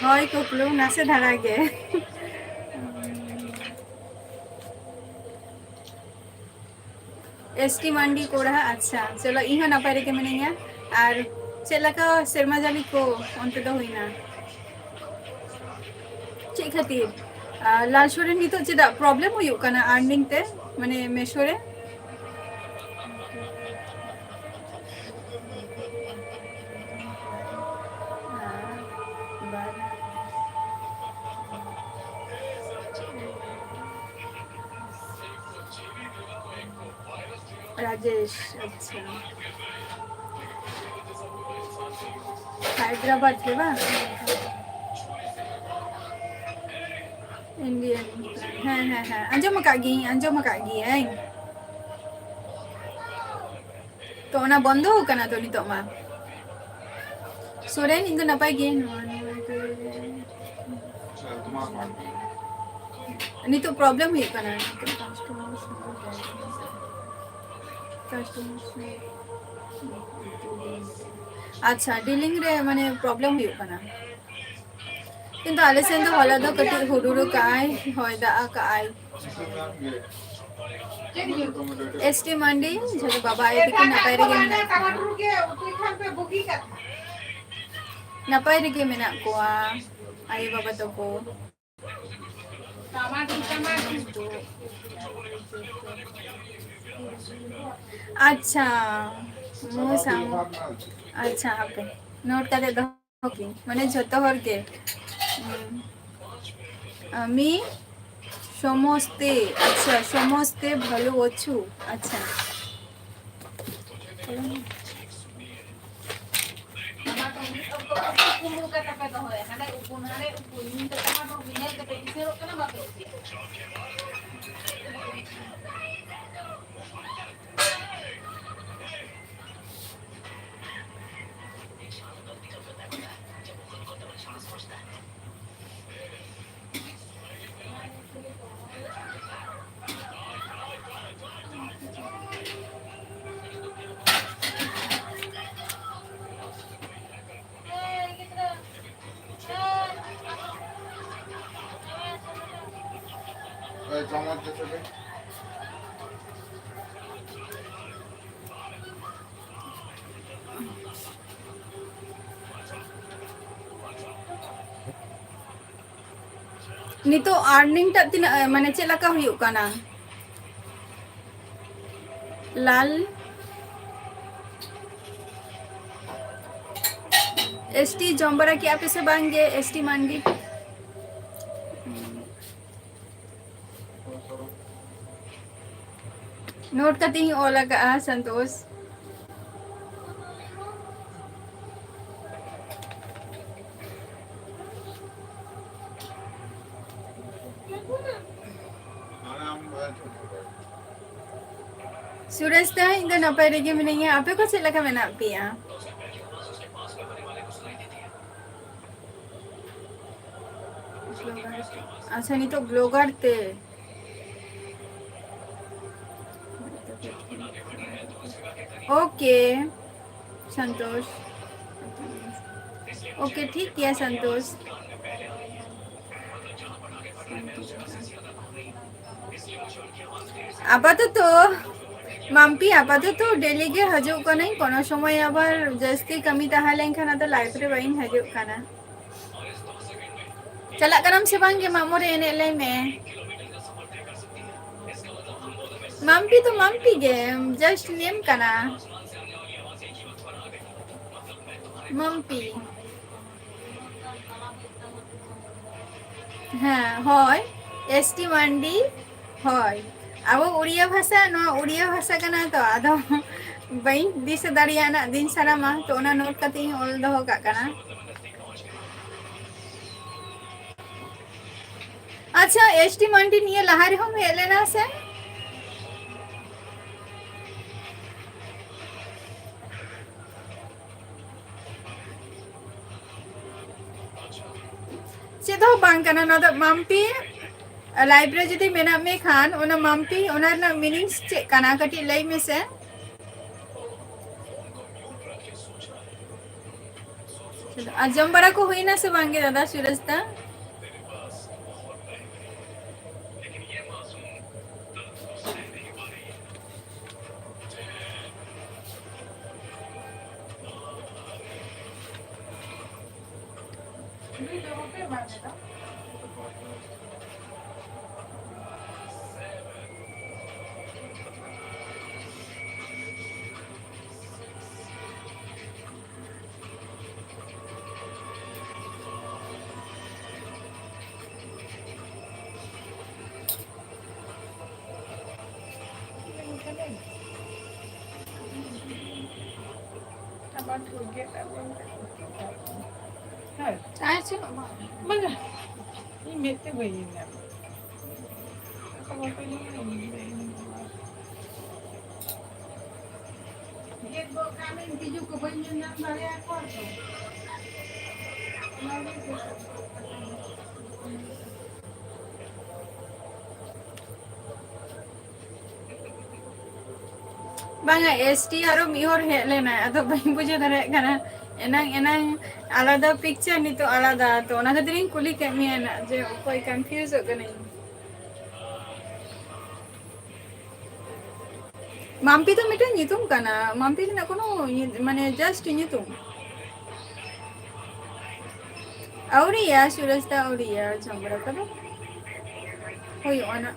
ᱦᱳᱭ ᱠᱩᱠᱞᱩ, ᱱᱟᱥᱮ ᱫᱷᱟᱨᱟ ᱜᱮ᱾ ᱮᱥ ᱴᱤ ᱢᱟᱱᱰᱤ ᱠᱚᱲᱟ, ᱟᱪᱪᱷᱟ, ᱪᱚᱞᱚ, ᱤᱧ ᱦᱚᱸ ᱱᱟᱯᱟᱭ ᱨᱮᱜᱮ ᱢᱤᱱᱟᱹᱧᱟ᱾ ᱟᱨ ᱪᱮᱫ ᱞᱮᱠᱟ ᱥᱮᱨᱢᱟ ᱡᱟᱹᱲᱤ ᱠᱚ ᱚᱱᱛᱮ ᱫᱚ ᱦᱩᱭᱱᱟ? ᱪᱮᱫ ᱠᱷᱟᱹᱛᱤᱨ? ᱟᱨ ᱞᱟᱞ ᱥᱚᱨᱮᱱ ᱱᱤᱛᱚᱜ ᱪᱮᱫᱟᱜ problem ᱦᱩᱭᱩᱜ ᱠᱟᱱᱟ earning ᱛᱮ, ᱢᱟᱱᱮ ᱢᱮᱥᱳ ᱨᱮ? ᱨᱟᱡᱮᱥ, ᱟᱪᱪᱷᱟ᱾ ᱦᱟᱭᱫᱨᱟᱵᱟᱫ ᱨᱮ ᱵᱟᱝ? Indian, ᱦᱮᱸ, ᱦᱮᱸ, ᱦᱮᱸ, ᱟᱸᱡᱚᱢ ᱟᱠᱟᱫ ᱜᱤᱭᱟᱹᱧ, ᱟᱸᱡᱚᱢ ᱟᱠᱟᱫ ᱜᱤᱭᱟᱹᱧ᱾ ᱛᱚ, ᱚᱱᱟ ᱵᱚᱱᱫᱚ ᱟᱠᱟᱱᱟ ᱛᱚ ᱱᱤᱛᱚᱜ ᱢᱟ᱾ ᱥᱚᱨᱮᱱ, ᱤᱧ ᱫᱚ ᱱᱟᱯᱟᱭ ᱜᱮ᱾ ᱱᱚᱣᱟ, ᱱᱚᱣᱟ ᱜᱮ᱾ ᱱᱤᱛᱚᱜ problem ᱦᱩᱭᱩᱜ ᱠᱟᱱᱟ᱾ ᱟᱪᱪᱷᱟ, dealing ᱨᱮ ᱢᱟᱱᱮ problem ᱦᱩᱭᱩᱜ ᱠᱟᱱᱟ᱾ ᱠᱤᱱᱛᱩ ᱟᱞᱮ ᱥᱮᱱ ᱫᱚ ᱦᱚᱞᱟ ᱫᱚ ᱠᱟᱹᱴᱤᱡ ᱦᱩᱰᱩᱨ ᱟᱠᱟᱜᱼᱟᱭ, ᱦᱚᱭ ᱫᱟᱜ ᱟᱠᱟᱜᱼᱟᱭ᱾ S T ᱢᱟᱱᱰᱤ, ᱡᱷᱚᱛᱚ ᱵᱟᱵᱟ ᱟᱭᱳ ᱛᱟᱹᱠᱤᱱ ᱱᱟᱯᱟᱭ ᱨᱮᱜᱮ ᱢᱮᱱᱟᱜ ᱠᱤᱱᱟ᱾ ᱱᱟᱯᱟᱭ ᱨᱮᱜᱮ ᱢᱮᱱᱟᱜ ᱠᱚᱣᱟ ᱟᱭᱳ ᱵᱟᱵᱟ ᱛᱟᱠᱚ᱾ ᱟᱪᱪᱷᱟ, ᱢᱩ ᱥᱟᱢ-, ᱟᱪᱪᱷᱟ, ᱦᱟᱯᱮ, note ᱠᱟᱛᱮ ᱫᱚᱦᱚ ᱠᱤᱱ, ᱢᱟᱱᱮ ᱡᱷᱚᱛᱚ ᱦᱚᱲ ᱜᱮ᱾ ᱦᱩᱸ᱾ আমি সমস্তে, আচ্ছা, সমস্তে ভালো আছো, আচ্ছা। ᱱᱤᱛᱚᱜ ᱟᱨᱱᱤᱝ ᱴᱟᱜ ᱛᱤᱱᱟᱹᱜ, ᱢᱟᱱᱮ, ᱪᱮᱫ ᱞᱮᱠᱟ ᱦᱩᱭᱩᱜ ᱠᱟᱱᱟ? ᱞᱟᱞ, ᱮᱥ ᱴᱤ ᱡᱚᱢ ᱵᱟᱲᱟ ᱠᱮᱜᱼᱟ ᱯᱮ ᱥᱮ ᱵᱟᱝ ᱜᱮ? ᱮᱥ ᱴᱤ ᱢᱟᱱᱰᱤ ᱱᱳᱴ ᱠᱟᱛᱮ ᱤᱧ ᱚᱞ ᱟᱠᱟᱜᱼᱟ, ᱥᱚᱱᱛᱳᱥ᱾ ᱥᱩᱨᱮᱥ ᱫᱟ, ᱤᱧ ᱫᱚ ᱱᱟᱯᱟᱭ ᱨᱮᱜᱮ ᱢᱤᱱᱟᱹᱧᱟ᱾ ᱟᱯᱮ ᱠᱚ ᱪᱮᱫ ᱞᱮᱠᱟ ᱢᱮᱱᱟᱜ ᱯᱮᱭᱟ? ᱟᱪᱪᱷᱟ, ᱱᱤᱛᱚᱜ ᱵᱞᱚᱜᱟᱨ ᱛᱮ᱾ ᱳᱠᱮ, ᱥᱚᱱᱛᱳᱥ᱾ ᱳᱠᱮ, ᱴᱷᱤᱠ ᱜᱮᱭᱟ, ᱥᱚᱱᱛᱳᱥ᱾ ᱟᱯᱟᱛᱚᱛᱚ, ᱢᱟᱢᱯᱤ, ᱟᱯᱟᱛᱚᱛᱚ ᱰᱮᱞᱤ ᱜᱮ ᱦᱤᱡᱩᱜ ᱠᱟᱹᱱᱟᱹᱧ᱾ ᱠᱳᱱᱳ ᱥᱚᱢᱚᱭ ᱟᱵᱟᱨ ᱡᱟᱹᱥᱛᱤ ᱠᱟᱹᱢᱤ ᱛᱟᱦᱮᱸ ᱞᱮᱱᱠᱷᱟᱱ ᱟᱫᱚ ᱞᱟᱭᱤᱵᱷ ᱨᱮ ᱵᱟᱹᱧ ᱦᱤᱡᱩᱜ ᱠᱟᱱᱟ᱾ ᱪᱟᱞᱟᱜ ᱠᱟᱱᱟᱢ ᱥᱮ ᱵᱟᱝ ᱜᱮ ᱢᱟᱜ ᱢᱚᱬᱮ ᱮᱱᱮᱡ? ᱞᱟᱹᱭ ᱢᱮ᱾ ᱢᱟᱢᱯᱤ ᱫᱚ ᱢᱟᱢᱯᱤ ᱜᱮ, just name ᱠᱟᱱᱟ ᱢᱟᱢᱯᱤ᱾ ᱦᱮᱸ, ᱦᱳᱭ, ᱮᱥ ᱴᱤ ᱢᱟᱱᱰᱤ, ᱦᱳᱭ᱾ ᱟᱵᱚ ᱩᱲᱤᱭᱟ ᱵᱷᱟᱥᱟ, ᱱᱚᱣᱟ ᱩᱲᱤᱭᱟ ᱵᱷᱟᱥᱟ ᱠᱟᱱᱟ ᱛᱚ, ᱟᱫᱚ ᱵᱟᱹᱧ ᱫᱤᱥᱟᱹ ᱫᱟᱲᱮᱭᱟᱜᱼᱟ ᱱᱟᱜ ᱫᱤᱱ ᱥᱟᱨᱟ ᱢᱟ, ᱛᱚ ᱚᱱᱟ ᱱᱳᱴ ᱠᱟᱛᱮ ᱤᱧ ᱚᱞ ᱫᱚᱦᱚ ᱠᱟᱜ ᱠᱟᱱᱟ᱾ ᱟᱪᱪᱷᱟ, ᱮᱥ ᱴᱤ ᱢᱟᱱᱰᱤ ᱱᱤᱭᱟᱹ ᱞᱟᱦᱟ ᱨᱮᱦᱚᱸᱢ ᱦᱮᱡ ᱞᱮᱱᱟ ᱥᱮ? ᱪᱮᱫ ᱦᱚᱸ ᱵᱟᱝ ᱠᱟᱱᱟ, ᱱᱚᱣᱟ ᱫᱚ ᱢᱟᱢᱯᱤ᱾ ᱞᱟᱭᱤᱵᱷ ᱨᱮ ᱡᱩᱫᱤ ᱢᱮᱱᱟᱜ ᱢᱮ ᱠᱷᱟᱱ, ᱚᱱᱟ ᱢᱟᱢᱯᱤ, ᱚᱱᱟ ᱨᱮᱱᱟᱜ meanings ᱪᱮᱫ ᱠᱟᱱᱟ? ᱠᱟᱹᱴᱤᱡ ᱞᱟᱹᱭ ᱢᱮᱥᱮ᱾ ᱟᱨ ᱡᱚᱢ ᱵᱟᱲᱟ ᱠᱚ ᱦᱩᱭᱱᱟ ᱥᱮ ᱵᱟᱝ ᱜᱮ ᱫᱟᱫᱟ ᱥᱩᱨᱮᱥ ᱫᱟ? ᱟᱵᱟᱨ ᱴᱷᱩᱠ ᱜᱮ ᱛᱟᱵᱚᱱ᱾ ᱦᱳᱭ᱾ ᱟᱨ ᱪᱮᱫ ᱦᱚᱸ ᱵᱟᱝ᱾ ᱵᱟᱝᱟ᱾ ᱤᱧ ᱢᱮᱫ ᱛᱮ ᱵᱟᱹᱧ ᱧᱮᱞ ᱧᱟᱢ᱾ ᱟᱠᱚ ᱵᱟᱠᱚ ᱧᱮᱞ ᱧᱟᱢ᱾ ᱜᱮᱫ ᱜᱚᱫ ᱠᱟᱜ ᱢᱮ, ᱛᱤᱡᱩ ᱠᱚ ᱵᱟᱹᱧ ᱧᱮᱞ ᱧᱟᱢ ᱫᱟᱲᱮᱭᱟᱠᱚᱣᱟ ᱛᱚ᱾ ᱚᱱᱟ ᱜᱮ ᱜᱮᱫ ᱜᱚᱫ ᱠᱟᱜ ᱢᱮ᱾ ᱵᱟᱝᱟ, ᱮᱥ ᱴᱤ ᱟᱨᱚ ᱢᱤᱫ ᱦᱚᱲ ᱦᱮᱡ ᱞᱮᱱᱟᱭ, ᱟᱫᱚ ᱵᱟᱹᱧ ᱵᱩᱡᱷᱟᱹᱣ ᱫᱟᱲᱮᱭᱟᱜ ᱠᱟᱱᱟ᱾ ᱮᱱᱟᱝ, ᱮᱱᱟᱝ ᱟᱞᱟᱫᱟ picture, ᱱᱤᱛᱚᱜ ᱟᱞᱟᱫᱟ, ᱛᱚ ᱚᱱᱟ ᱠᱷᱟᱹᱛᱤᱨ ᱤᱧ ᱠᱩᱞᱤ ᱠᱮᱫ ᱢᱮᱭᱟ ᱱᱟᱜ ᱡᱮ ᱚᱠᱚᱭ, confuse ᱚᱜ ᱠᱟᱹᱱᱟᱹᱧ᱾ ᱢᱟᱢᱯᱤ ᱫᱚ ᱢᱤᱫᱴᱮᱱ ᱧᱩᱛᱩᱢ ᱠᱟᱱᱟ, ᱢᱟᱢᱯᱤ ᱨᱮᱱᱟᱜ ᱠᱳᱱᱳ ᱧᱩ-, ᱢᱟᱱᱮ just ᱧᱩᱛᱩᱢ᱾ ᱟᱹᱣᱨᱤᱭᱟ ᱥᱩᱨᱮᱥ ᱫᱟ, ᱟᱹᱣᱨᱤᱭᱟ, ᱡᱚᱢ ᱵᱟᱲᱟ ᱠᱚᱫᱚ ᱦᱩᱭᱩᱜᱼᱟ ᱱᱟᱜ᱾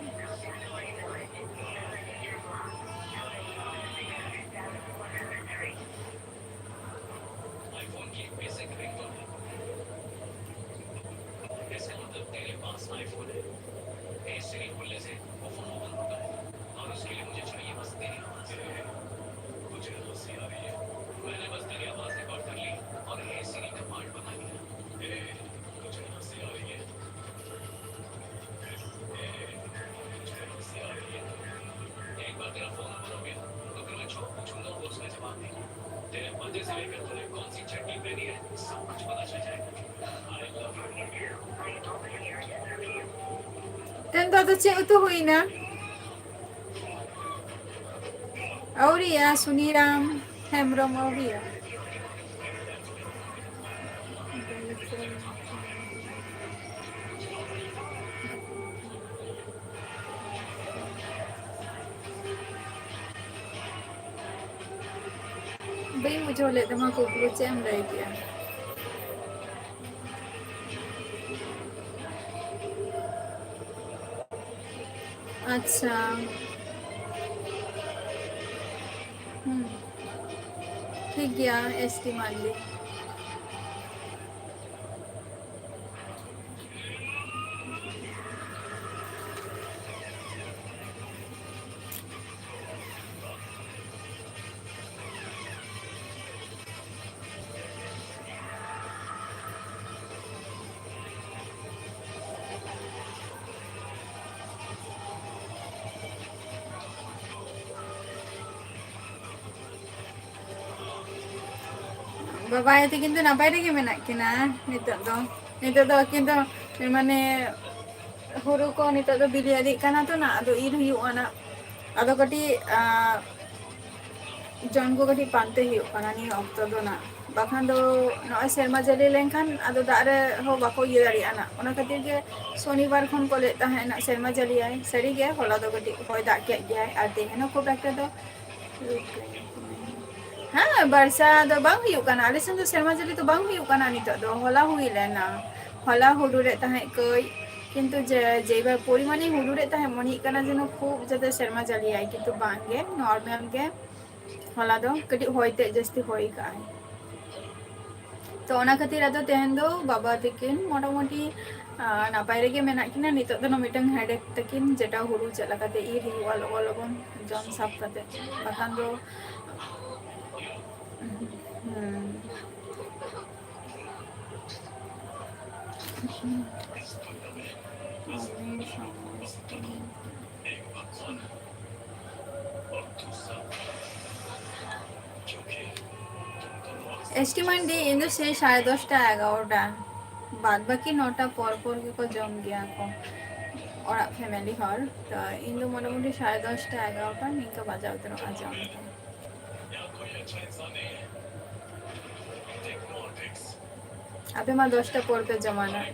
ᱛᱮᱦᱮᱧ ᱫᱚ ᱟᱫᱚ ᱪᱮᱫ ᱩᱛᱩ ᱦᱩᱭᱱᱟ? ᱟᱹᱣᱨᱤᱭᱟ, ᱥᱩᱱᱤᱨᱟᱢ ᱦᱮᱢᱵᱨᱚᱢ ᱟᱹᱣᱨᱤᱭᱟ᱾ ᱵᱟᱹᱧ ᱵᱩᱡᱷᱟᱹᱣ ᱞᱮᱫ ᱛᱟᱢᱟ ᱠᱩᱠᱞᱤ, ᱪᱮᱫ ᱮᱢ ᱞᱟᱹᱭ ᱠᱮᱜᱼᱟ? ᱟᱪᱪᱷᱟ᱾ ᱦᱩᱸ᱾ ᱴᱷᱤᱠ ᱜᱮᱭᱟ, ᱮᱥ ᱴᱤ ᱢᱟᱱᱰᱤ᱾ ᱵᱟᱵᱟ ᱟᱭᱳ ᱛᱟᱹᱠᱤᱱ ᱫᱚ ᱱᱟᱯᱟᱭ ᱨᱮᱜᱮ ᱢᱮᱱᱟᱜ ᱠᱤᱱᱟ ᱱᱤᱛᱚᱜ ᱫᱚ᱾ ᱱᱤᱛᱚᱜ ᱫᱚ ᱟᱹᱠᱤᱱ ᱫᱚ ᱢᱟᱱᱮ ᱦᱩᱲᱩ ᱠᱚ ᱱᱤᱛᱚᱜ ᱫᱚ ᱵᱤᱞᱤ ᱟᱹᱫᱤᱜ ᱠᱟᱱᱟ ᱛᱚ ᱱᱟ, ᱟᱫᱚ ᱤᱨ ᱦᱩᱭᱩᱜᱼᱟ ᱱᱟ᱾ ᱟᱫᱚ ᱠᱟᱹᱴᱤᱡ, ᱟ, ᱡᱚᱱ ᱠᱚ ᱠᱟᱹᱴᱤᱡ ᱯᱟᱱᱛᱮ ᱦᱩᱭᱩᱜ ᱠᱟᱱᱟ ᱱᱤᱭᱟᱹ ᱚᱠᱛᱚ ᱫᱚ ᱱᱟ᱾ ᱵᱟᱠᱷᱟᱱ ᱫᱚ ᱱᱚᱜᱼᱚᱭ ᱥᱮᱨᱢᱟ ᱡᱟᱹᱲᱤ ᱞᱮᱱᱠᱷᱟᱱ ᱟᱫᱚ ᱫᱟᱜ ᱨᱮᱦᱚᱸ ᱵᱟᱠᱚ ᱤᱭᱟᱹ ᱫᱟᱲᱮᱭᱟᱜᱼᱟ ᱱᱟ᱾ ᱚᱱᱟ ᱠᱷᱟᱹᱛᱤᱨ ᱜᱮ ᱥᱚᱱᱤᱵᱟᱨ ᱠᱷᱚᱱ ᱠᱚ ᱞᱟᱹᱭᱮᱫ ᱛᱟᱦᱮᱸᱫ ᱱᱟ ᱥᱮᱨᱢᱟ ᱡᱟᱹᱲᱤᱭᱟᱭ᱾ ᱥᱟᱹᱨᱤᱜᱮ ᱦᱚᱞᱟ ᱫᱚ ᱠᱟᱹᱴᱤᱡ ᱦᱚᱭ ᱫᱟᱜ ᱠᱮᱫ ᱜᱮᱭᱟᱭ, ᱟᱨ ᱛᱮᱦᱮᱧ ᱦᱚᱸ ᱠᱷᱩᱵ ᱮᱠᱴᱟ ᱫᱚ ᱦᱮᱸ, ᱵᱟᱨᱥᱟ ᱫᱚ ᱵᱟᱝ ᱦᱩᱭᱩᱜ ᱠᱟᱱᱟ᱾ ᱟᱞᱮ ᱥᱮᱱ ᱫᱚ ᱥᱮᱨᱢᱟ ᱡᱟᱹᱲᱤ ᱫᱚ ᱵᱟᱝ ᱦᱩᱭᱩᱜ ᱠᱟᱱᱟ ᱱᱤᱛᱚᱜ ᱫᱚ᱾ ᱦᱚᱞᱟ ᱦᱩᱭ ᱞᱮᱱᱟ, ᱦᱚᱞᱟ ᱦᱩᱰᱩᱨᱮᱫ ᱛᱟᱦᱮᱸᱫ ᱠᱟᱹᱡ, ᱠᱤᱱᱛᱩ ᱡᱮ, ᱡᱮ ᱮᱵᱟᱨ ᱯᱚᱨᱤᱢᱟᱱᱮ ᱦᱩᱰᱩᱨᱮᱫ ᱛᱟᱦᱮᱸᱫ, ᱢᱚᱱᱮ ᱦᱩᱭᱩᱜ ᱠᱟᱱᱟ ᱡᱮᱱᱚ ᱠᱷᱩᱵ ᱡᱟᱛᱮ ᱥᱮᱨᱢᱟ ᱡᱟᱹᱲᱤᱭᱟᱭ, ᱠᱤᱱᱛᱩ ᱵᱟᱝ ᱜᱮ, ᱱᱚᱨᱢᱟᱞ ᱜᱮ᱾ ᱦᱚᱞᱟ ᱫᱚ ᱠᱟᱹᱴᱤᱡ ᱦᱚᱭ ᱛᱮ ᱡᱟᱹᱥᱛᱤ ᱦᱚᱭ ᱠᱟᱜᱼᱟᱭ᱾ ᱛᱚ ᱚᱱᱟ ᱠᱷᱟᱹᱛᱤᱨ ᱟᱫᱚ ᱛᱮᱦᱮᱧ ᱫᱚ ᱵᱟᱵᱟ ᱛᱟᱹᱠᱤᱱ ᱢᱚᱴᱟᱢᱩᱴᱤ, ᱟᱸ, ᱱᱟᱯᱟᱭ ᱨᱮᱜᱮ ᱢᱮᱱᱟᱜ ᱠᱤᱱᱟ᱾ ᱱᱤᱛᱚᱜ ᱫᱚ ᱢᱤᱫᱴᱟᱝ headache ᱛᱟᱹᱠᱤᱱ, ᱡᱮᱴᱟ ᱦᱩᱲᱩ ᱪᱮᱫ ᱞᱮᱠᱟᱛᱮ ᱤᱨ ᱦᱩᱭᱩᱜᱼᱟ ᱞᱚᱜᱚᱱ ᱞᱚᱜᱚᱱ ᱡᱚᱢ ᱥᱟᱵ ᱠᱟᱛᱮ, ᱵᱟᱠᱷᱟᱱ ᱫᱚ, ᱦᱩᱸ᱾ ᱮᱥ ᱴᱤ ᱢᱟᱱᱰᱤ, ᱤᱧ ᱫᱚ ᱥᱮᱭ ᱥᱟᱲᱮ ᱫᱚᱥᱴᱟ ᱮᱜᱟᱨᱚᱴᱟ, ᱵᱟᱫ ᱵᱟᱹᱠᱤ ᱱᱚᱴᱟ ᱯᱚᱨ ᱯᱚᱨ ᱜᱮᱠᱚ ᱡᱚᱢ ᱜᱮᱭᱟ ᱠᱚ ᱚᱲᱟᱜ family ᱦᱚᱲ᱾ ᱛᱚ ᱤᱧ ᱫᱚ ᱢᱚᱴᱟᱢᱩᱴᱤ ᱥᱟᱲᱮ ᱫᱚᱥᱴᱟ ᱮᱜᱟᱨᱚᱴᱟ ᱱᱤᱝᱠᱟᱹ ᱵᱟᱡᱟᱣ ᱩᱛᱟᱹᱨᱚᱜᱼᱟ ᱡᱚᱢ ᱫᱚ᱾ ᱟᱯᱮ ᱢᱟ ᱫᱚᱥᱴᱟ ᱯᱚᱨ ᱯᱮ ᱡᱚᱢᱟ ᱱᱟᱜ᱾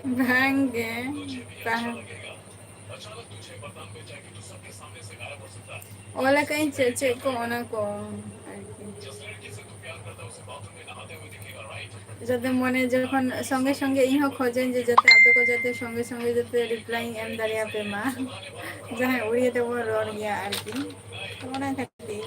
ᱵᱟᱝ ᱜᱮ᱾ ᱛᱟᱦᱮᱸ ᱚᱞ ᱟᱠᱟᱫ ᱟᱹᱧ ᱪᱮᱫ ᱪᱮᱫ ᱠᱚ, ᱚᱱᱟ ᱠᱚ ᱟᱨᱠᱤ᱾ ᱡᱟᱛᱮ ᱢᱚᱱᱮ ᱡᱚᱠᱷᱚᱱ ᱥᱚᱸᱜᱮ ᱥᱚᱸᱜᱮ ᱤᱧ ᱦᱚᱸ ᱠᱷᱚᱡᱟᱹᱧ ᱡᱮ ᱡᱟᱛᱮ ᱟᱯᱮ ᱠᱚ ᱡᱟᱛᱮ ᱥᱚᱸᱜᱮ ᱥᱚᱸᱜᱮ ᱡᱟᱛᱮ reply ᱤᱧ ᱮᱢ ᱫᱟᱲᱮᱭᱟᱯᱮ ᱢᱟ᱾ ᱡᱟᱦᱟᱸᱭ ᱩᱲᱤᱭᱟ ᱛᱮᱵᱚᱱ ᱨᱚᱲ ᱜᱮᱭᱟ ᱟᱨᱠᱤ, ᱚᱱᱟ ᱠᱷᱟᱹᱛᱤᱨ᱾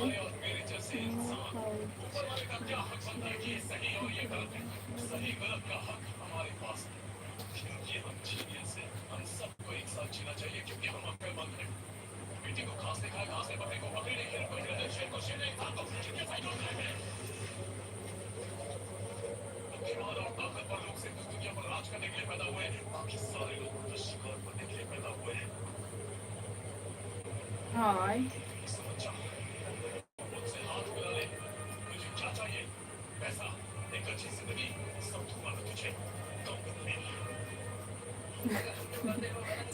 ᱦᱳᱭ᱾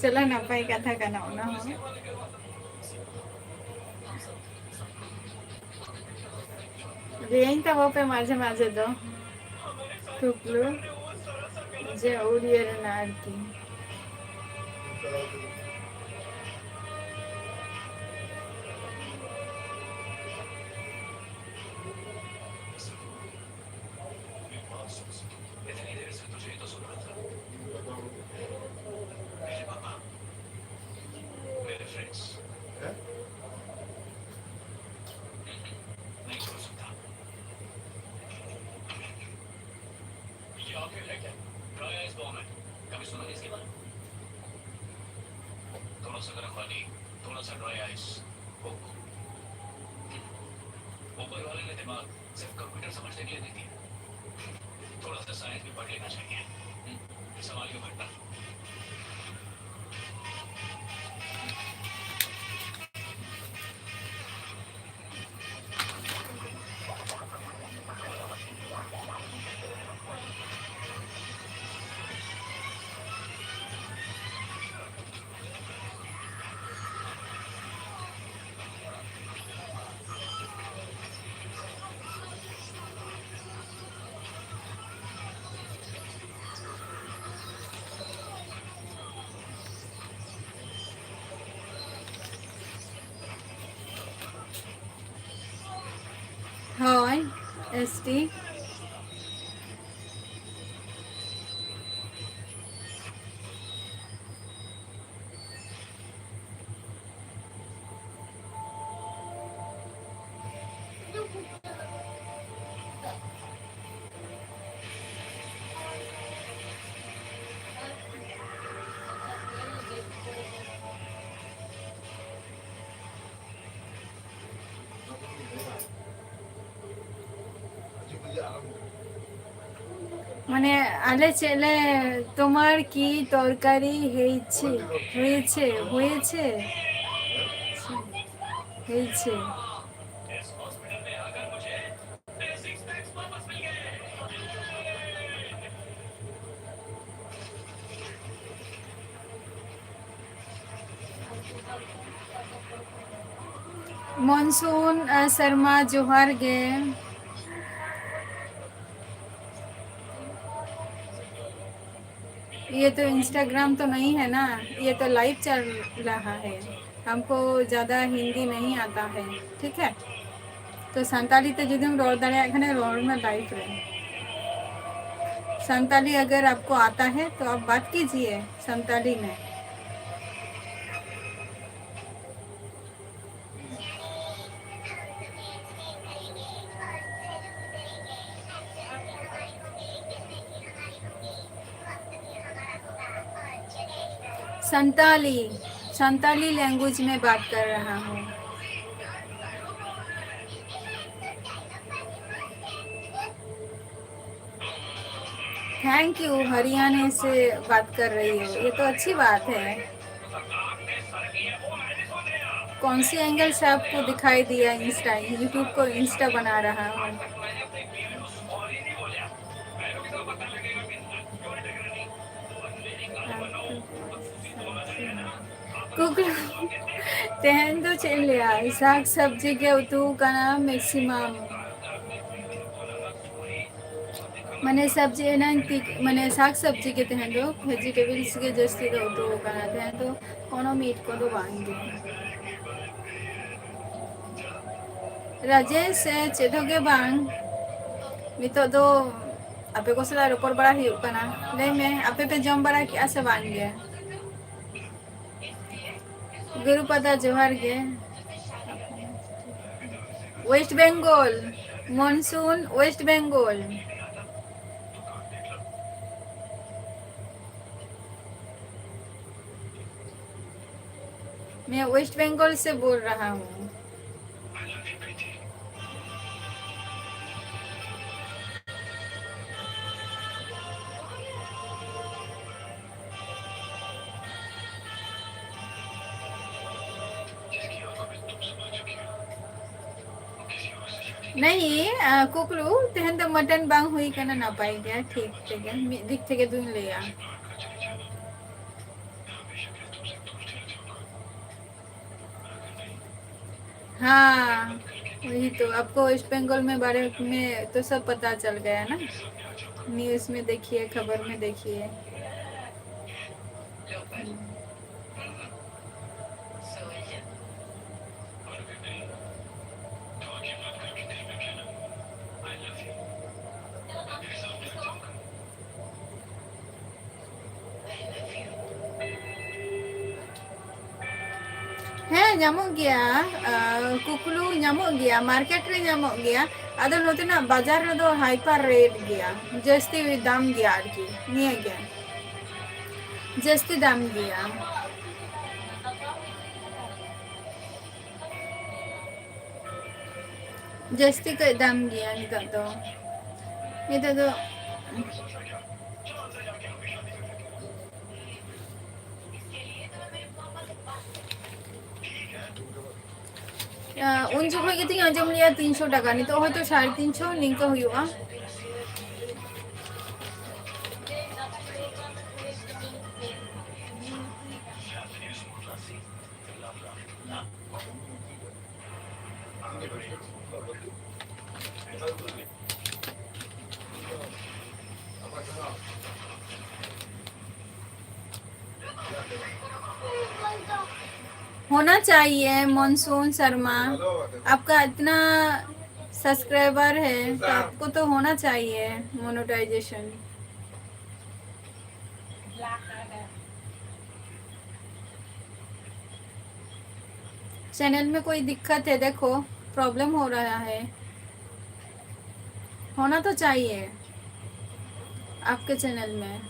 ᱪᱚᱞᱚ, ᱱᱟᱯᱟᱭ ᱠᱟᱛᱷᱟ ᱠᱟᱱᱟ ᱚᱱᱟ ᱦᱚᱸ᱾ ᱞᱟᱹᱭᱟᱹᱧ ᱛᱟᱵᱚ ᱯᱮ ᱢᱟᱡᱷᱮ ᱢᱟᱡᱷᱮ ᱫᱚ ᱠᱩᱠᱞᱩ, ᱡᱮ ᱩᱲᱤᱭᱟ ᱨᱮᱱᱟᱜ ᱟᱨᱠᱤ᱾ S T. মানে, আলে চেলে তোমার কি তরকারি হয়েছে? হয়েছে, হয়েছে, হয়েছে। ᱢᱚᱱᱥᱩᱱ, ᱟᱨ ᱥᱮᱨᱢᱟ, ᱡᱚᱦᱟᱨ ᱜᱮ᱾ ये तो Instagram तो नहीं है ना, ये तो लाइव चल रहा है। हमको ज़्यादा हिंदी नहीं आता है, ठीक है? तो ᱥᱟᱱᱛᱟᱞᱤ ᱛᱮ ᱡᱩᱫᱤᱢ ᱨᱚᱲ ᱫᱟᱲᱮᱭᱟᱜ ᱠᱷᱟᱱ ᱨᱚᱲ ᱢᱮ ᱞᱟᱭᱤᱵᱷ ᱨᱮ᱾ संताली अगर आपको आता है तो आप बात कीजिए संताली में। संताली, संताली लैंग्वेज में बात कर रहा हूँ। Thank you. हरियाणा से बात कर रही हो, ये तो अच्छी बात है। कौन सी एंगल से आपको दिखाई दिया? इंस्टा, यूट्यूब को इंस्टा बना रहा हूँ। ᱠᱩᱠᱞᱤ᱾ ᱛᱮᱦᱮᱧ ᱫᱚ ᱪᱮᱫ ᱤᱧ ᱞᱟᱹᱭᱟ, ᱥᱟᱠ ᱥᱚᱵᱽᱡᱤ ᱜᱮ ᱩᱛᱩ ᱠᱟᱱᱟ maximum᱾ ᱢᱟᱱᱮ ᱥᱚᱵᱽᱡᱤ ᱮᱱᱟᱝ ᱛᱤᱠ-, ᱢᱟᱱᱮ ᱥᱟᱠ ᱥᱚᱵᱽᱡᱤ ᱜᱮ ᱛᱮᱦᱮᱧ ᱫᱚ, ᱵᱷᱮᱡᱤᱴᱮᱵᱚᱞᱥ ᱜᱮ ᱡᱟᱹᱥᱛᱤ ᱫᱚ ᱩᱛᱩ ᱠᱟᱱᱟ ᱛᱮᱦᱮᱧ ᱫᱚ, ᱠᱳᱱᱳ ᱢᱤᱴ ᱠᱚᱫᱚ ᱵᱟᱝ ᱜᱮ᱾ ᱨᱟᱡᱮᱥ, ᱪᱮᱫ ᱦᱚᱸ ᱜᱮ ᱵᱟᱝ᱾ ᱱᱤᱛᱚᱜ ᱫᱚ ᱟᱯᱮ ᱠᱚ ᱥᱟᱞᱟᱜ ᱨᱚᱯᱚᱲ ᱵᱟᱲᱟ ᱦᱩᱭᱩᱜ ᱠᱟᱱᱟ᱾ ᱞᱟᱹᱭ ᱢᱮ, ᱟᱯᱮ ᱯᱮ ᱡᱚᱢ ᱵᱟᱲᱟ ᱠᱮᱜᱼᱟ ᱥᱮ ᱵᱟᱝ ᱜᱮ? ᱜᱩᱨᱩᱯᱟᱫᱟ, ᱡᱚᱦᱟᱨ ᱜᱮ᱾ West Bengal, monsoon, West Bengal। मैं वेस्ट बंगाल से बोल रहा हूँ। नहीं, ᱟ, ᱠᱩᱠᱞᱩ, ᱛᱮᱦᱮᱧ ᱫᱚ ᱢᱚᱴᱚᱱ ᱵᱟᱝ ᱦᱩᱭ ᱠᱟᱱᱟ, ᱱᱟᱯᱟᱭ ᱜᱮᱭᱟ, ᱴᱷᱤᱠ ᱛᱮᱜᱮ, ᱢᱤᱫ ᱫᱤᱠ ᱛᱮᱜᱮ ᱫᱩᱧ ᱞᱟᱹᱭᱟ᱾ हाँ, वही तो, आपको वेस्ट बंगाल में बारे में तो सब पता चल गया ना, न्यूज़ में देखिए, खबर में देखिए। ᱦᱮᱸ, ᱧᱟᱢᱚᱜ ᱜᱮᱭᱟ, ᱟᱨ ᱠᱩᱠᱞᱩ ᱧᱟᱢᱚᱜ ᱜᱮᱭᱟ, ᱢᱟᱨᱠᱮᱴ ᱨᱮ ᱧᱟᱢᱚᱜ ᱜᱮᱭᱟ᱾ ᱟᱫᱚ ᱱᱚᱛᱮᱱᱟᱜ ᱵᱟᱡᱟᱨ ᱨᱮᱫᱚ ᱦᱟᱭᱯᱟᱨ ᱨᱮᱴ ᱜᱮᱭᱟ, ᱡᱟᱹᱥᱛᱤ ᱫᱟᱢ ᱜᱮᱭᱟ ᱟᱨᱠᱤ, ᱱᱤᱭᱟᱹ ᱜᱮ ᱡᱟᱹᱥᱛᱤ ᱫᱟᱢ ᱜᱮᱭᱟ᱾ ᱡᱟᱹᱥᱛᱤ ᱠᱟᱹᱡ ᱫᱟᱢ ᱜᱮᱭᱟ ᱱᱤᱛᱚᱜ ᱫᱚ᱾ ᱱᱤᱛᱚᱜ ᱫᱚ ᱟᱸ, ᱩᱱ ᱡᱚᱠᱷᱚᱡ ᱜᱮᱛᱤᱧ ᱟᱸᱡᱚᱢ ᱞᱮᱜᱼᱟ ᱛᱤᱱᱥᱚ ᱴᱟᱠᱟ, ᱱᱤᱛᱚᱜ ᱦᱚᱭᱛᱳ ᱥᱟᱲᱮ ᱛᱤᱱᱥᱚ ᱱᱤᱝᱠᱟᱹ ᱦᱩᱭᱩᱜᱼᱟ᱾ होना चाहिए मानसून शर्मा, आपका इतना सब्सक्राइबर है तो आपको तो होना चाहिए मोनेटाइजेशन। चैनल में कोई दिक्कत है, देखो प्रॉब्लम हो रहा है, होना तो चाहिए आपके चैनल में।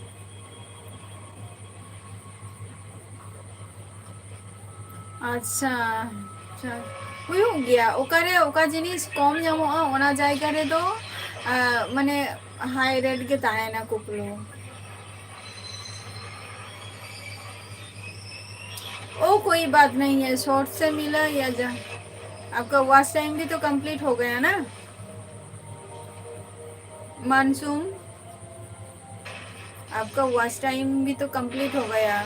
ᱟᱪᱪᱷᱟ, ᱟᱪᱪᱷᱟ᱾ ᱦᱩᱭᱩᱜ ᱜᱮᱭᱟ, ᱚᱠᱟᱨᱮ ᱚᱠᱟ ᱡᱤᱱᱤᱥ ᱠᱚᱢ ᱧᱟᱢᱚᱜᱼᱟ, ᱚᱱᱟ ᱡᱟᱭᱜᱟ ᱨᱮᱫᱚ, ᱟ, ᱢᱟᱱᱮ, ᱦᱟᱭ ᱨᱮᱴ ᱜᱮ ᱛᱟᱦᱮᱱᱟ ᱠᱩᱠᱞᱩ᱾ ओ कोई बात नहीं है, शॉर्ट से मिला या जा, आपका वॉच टाइम भी तो कंप्लीट हो गया ना मानसूम, आपका वॉच टाइम भी तो कंप्लीट हो गया।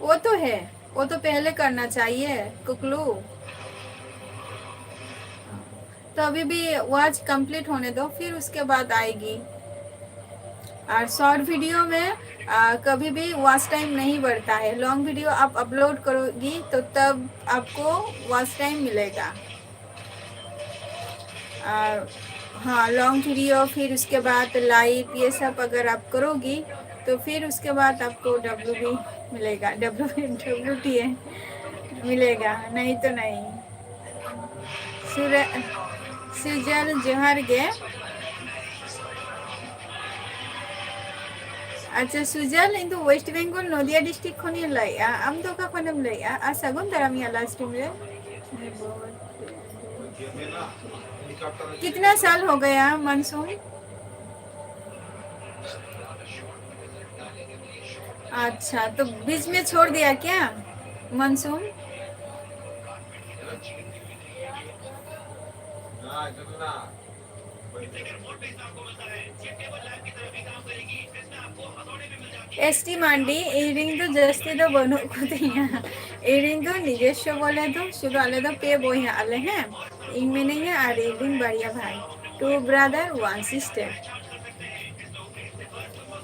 वो तो है, वो तो पहले करना चाहिए कुकलू। तो अभी भी वॉच कंप्लीट होने दो, फिर उसके बाद आएगी। और शॉर्ट वीडियो में आ, कभी भी वॉच टाइम नहीं बढ़ता है। लॉन्ग वीडियो आप अपलोड करोगी तो तब आपको वॉच टाइम मिलेगा। आ, हाँ, लॉन्ग वीडियो, फिर उसके बाद लाइव, ये सब अगर आप करोगी तो फिर उसके बाद आपको डब्ल्यू बी मिलेगा, डब्ल्यू डब्ल्यू टी ए मिलेगा, नहीं तो नहीं। सुर-, सुजल जोहार गे। अच्छा सुजल, ᱤᱧ ᱫᱚ ᱳᱭᱮᱥᱴ ᱵᱮᱝᱜᱚᱞ ᱱᱚᱫᱤᱭᱟ ᱰᱤᱥᱴᱨᱤᱠᱴ ᱠᱷᱚᱱᱤᱧ ᱞᱟᱹᱭᱮᱜᱼᱟ᱾ ᱟᱢ ᱫᱚ ᱚᱠᱟ ᱠᱷᱚᱱᱮᱢ ᱞᱟᱹᱭᱮᱜᱼᱟ? ᱟᱨ ᱥᱟᱹᱜᱩᱱ ᱫᱟᱨᱟᱢ ᱤᱧᱟᱹᱜ ᱞᱟᱭᱤᱵᱷ ᱥᱴᱨᱤᱢ ᱨᱮ᱾ कितना साल हो गया मानसून? अच्छा, तो बीच में छोड़ दिया क्या मानसून? ᱮᱥ ᱴᱤ ᱢᱟᱱᱰᱤ, ᱤᱧ ᱨᱮᱱ ᱫᱚ ᱡᱟᱹᱥᱛᱤ ᱫᱚ ᱵᱟᱹᱱᱩᱜ ᱠᱚ ᱛᱤᱧᱟ᱾ ᱤᱧ ᱨᱮᱱ ᱫᱚ ᱱᱤᱡᱚᱥᱥᱚ ᱵᱚᱞᱮ ᱫᱚ ᱥᱩᱫᱷᱩ ᱟᱞᱮ ᱫᱚ ᱯᱮ ᱵᱚᱭᱦᱟ ᱟᱞᱮ, ᱦᱮᱸ᱾ ᱤᱧ ᱢᱤᱱᱟᱹᱧᱟ ᱟᱨ ᱤᱧ ᱨᱮᱱ ᱵᱟᱨᱭᱟ ᱵᱷᱟᱭ, two brother, one sister।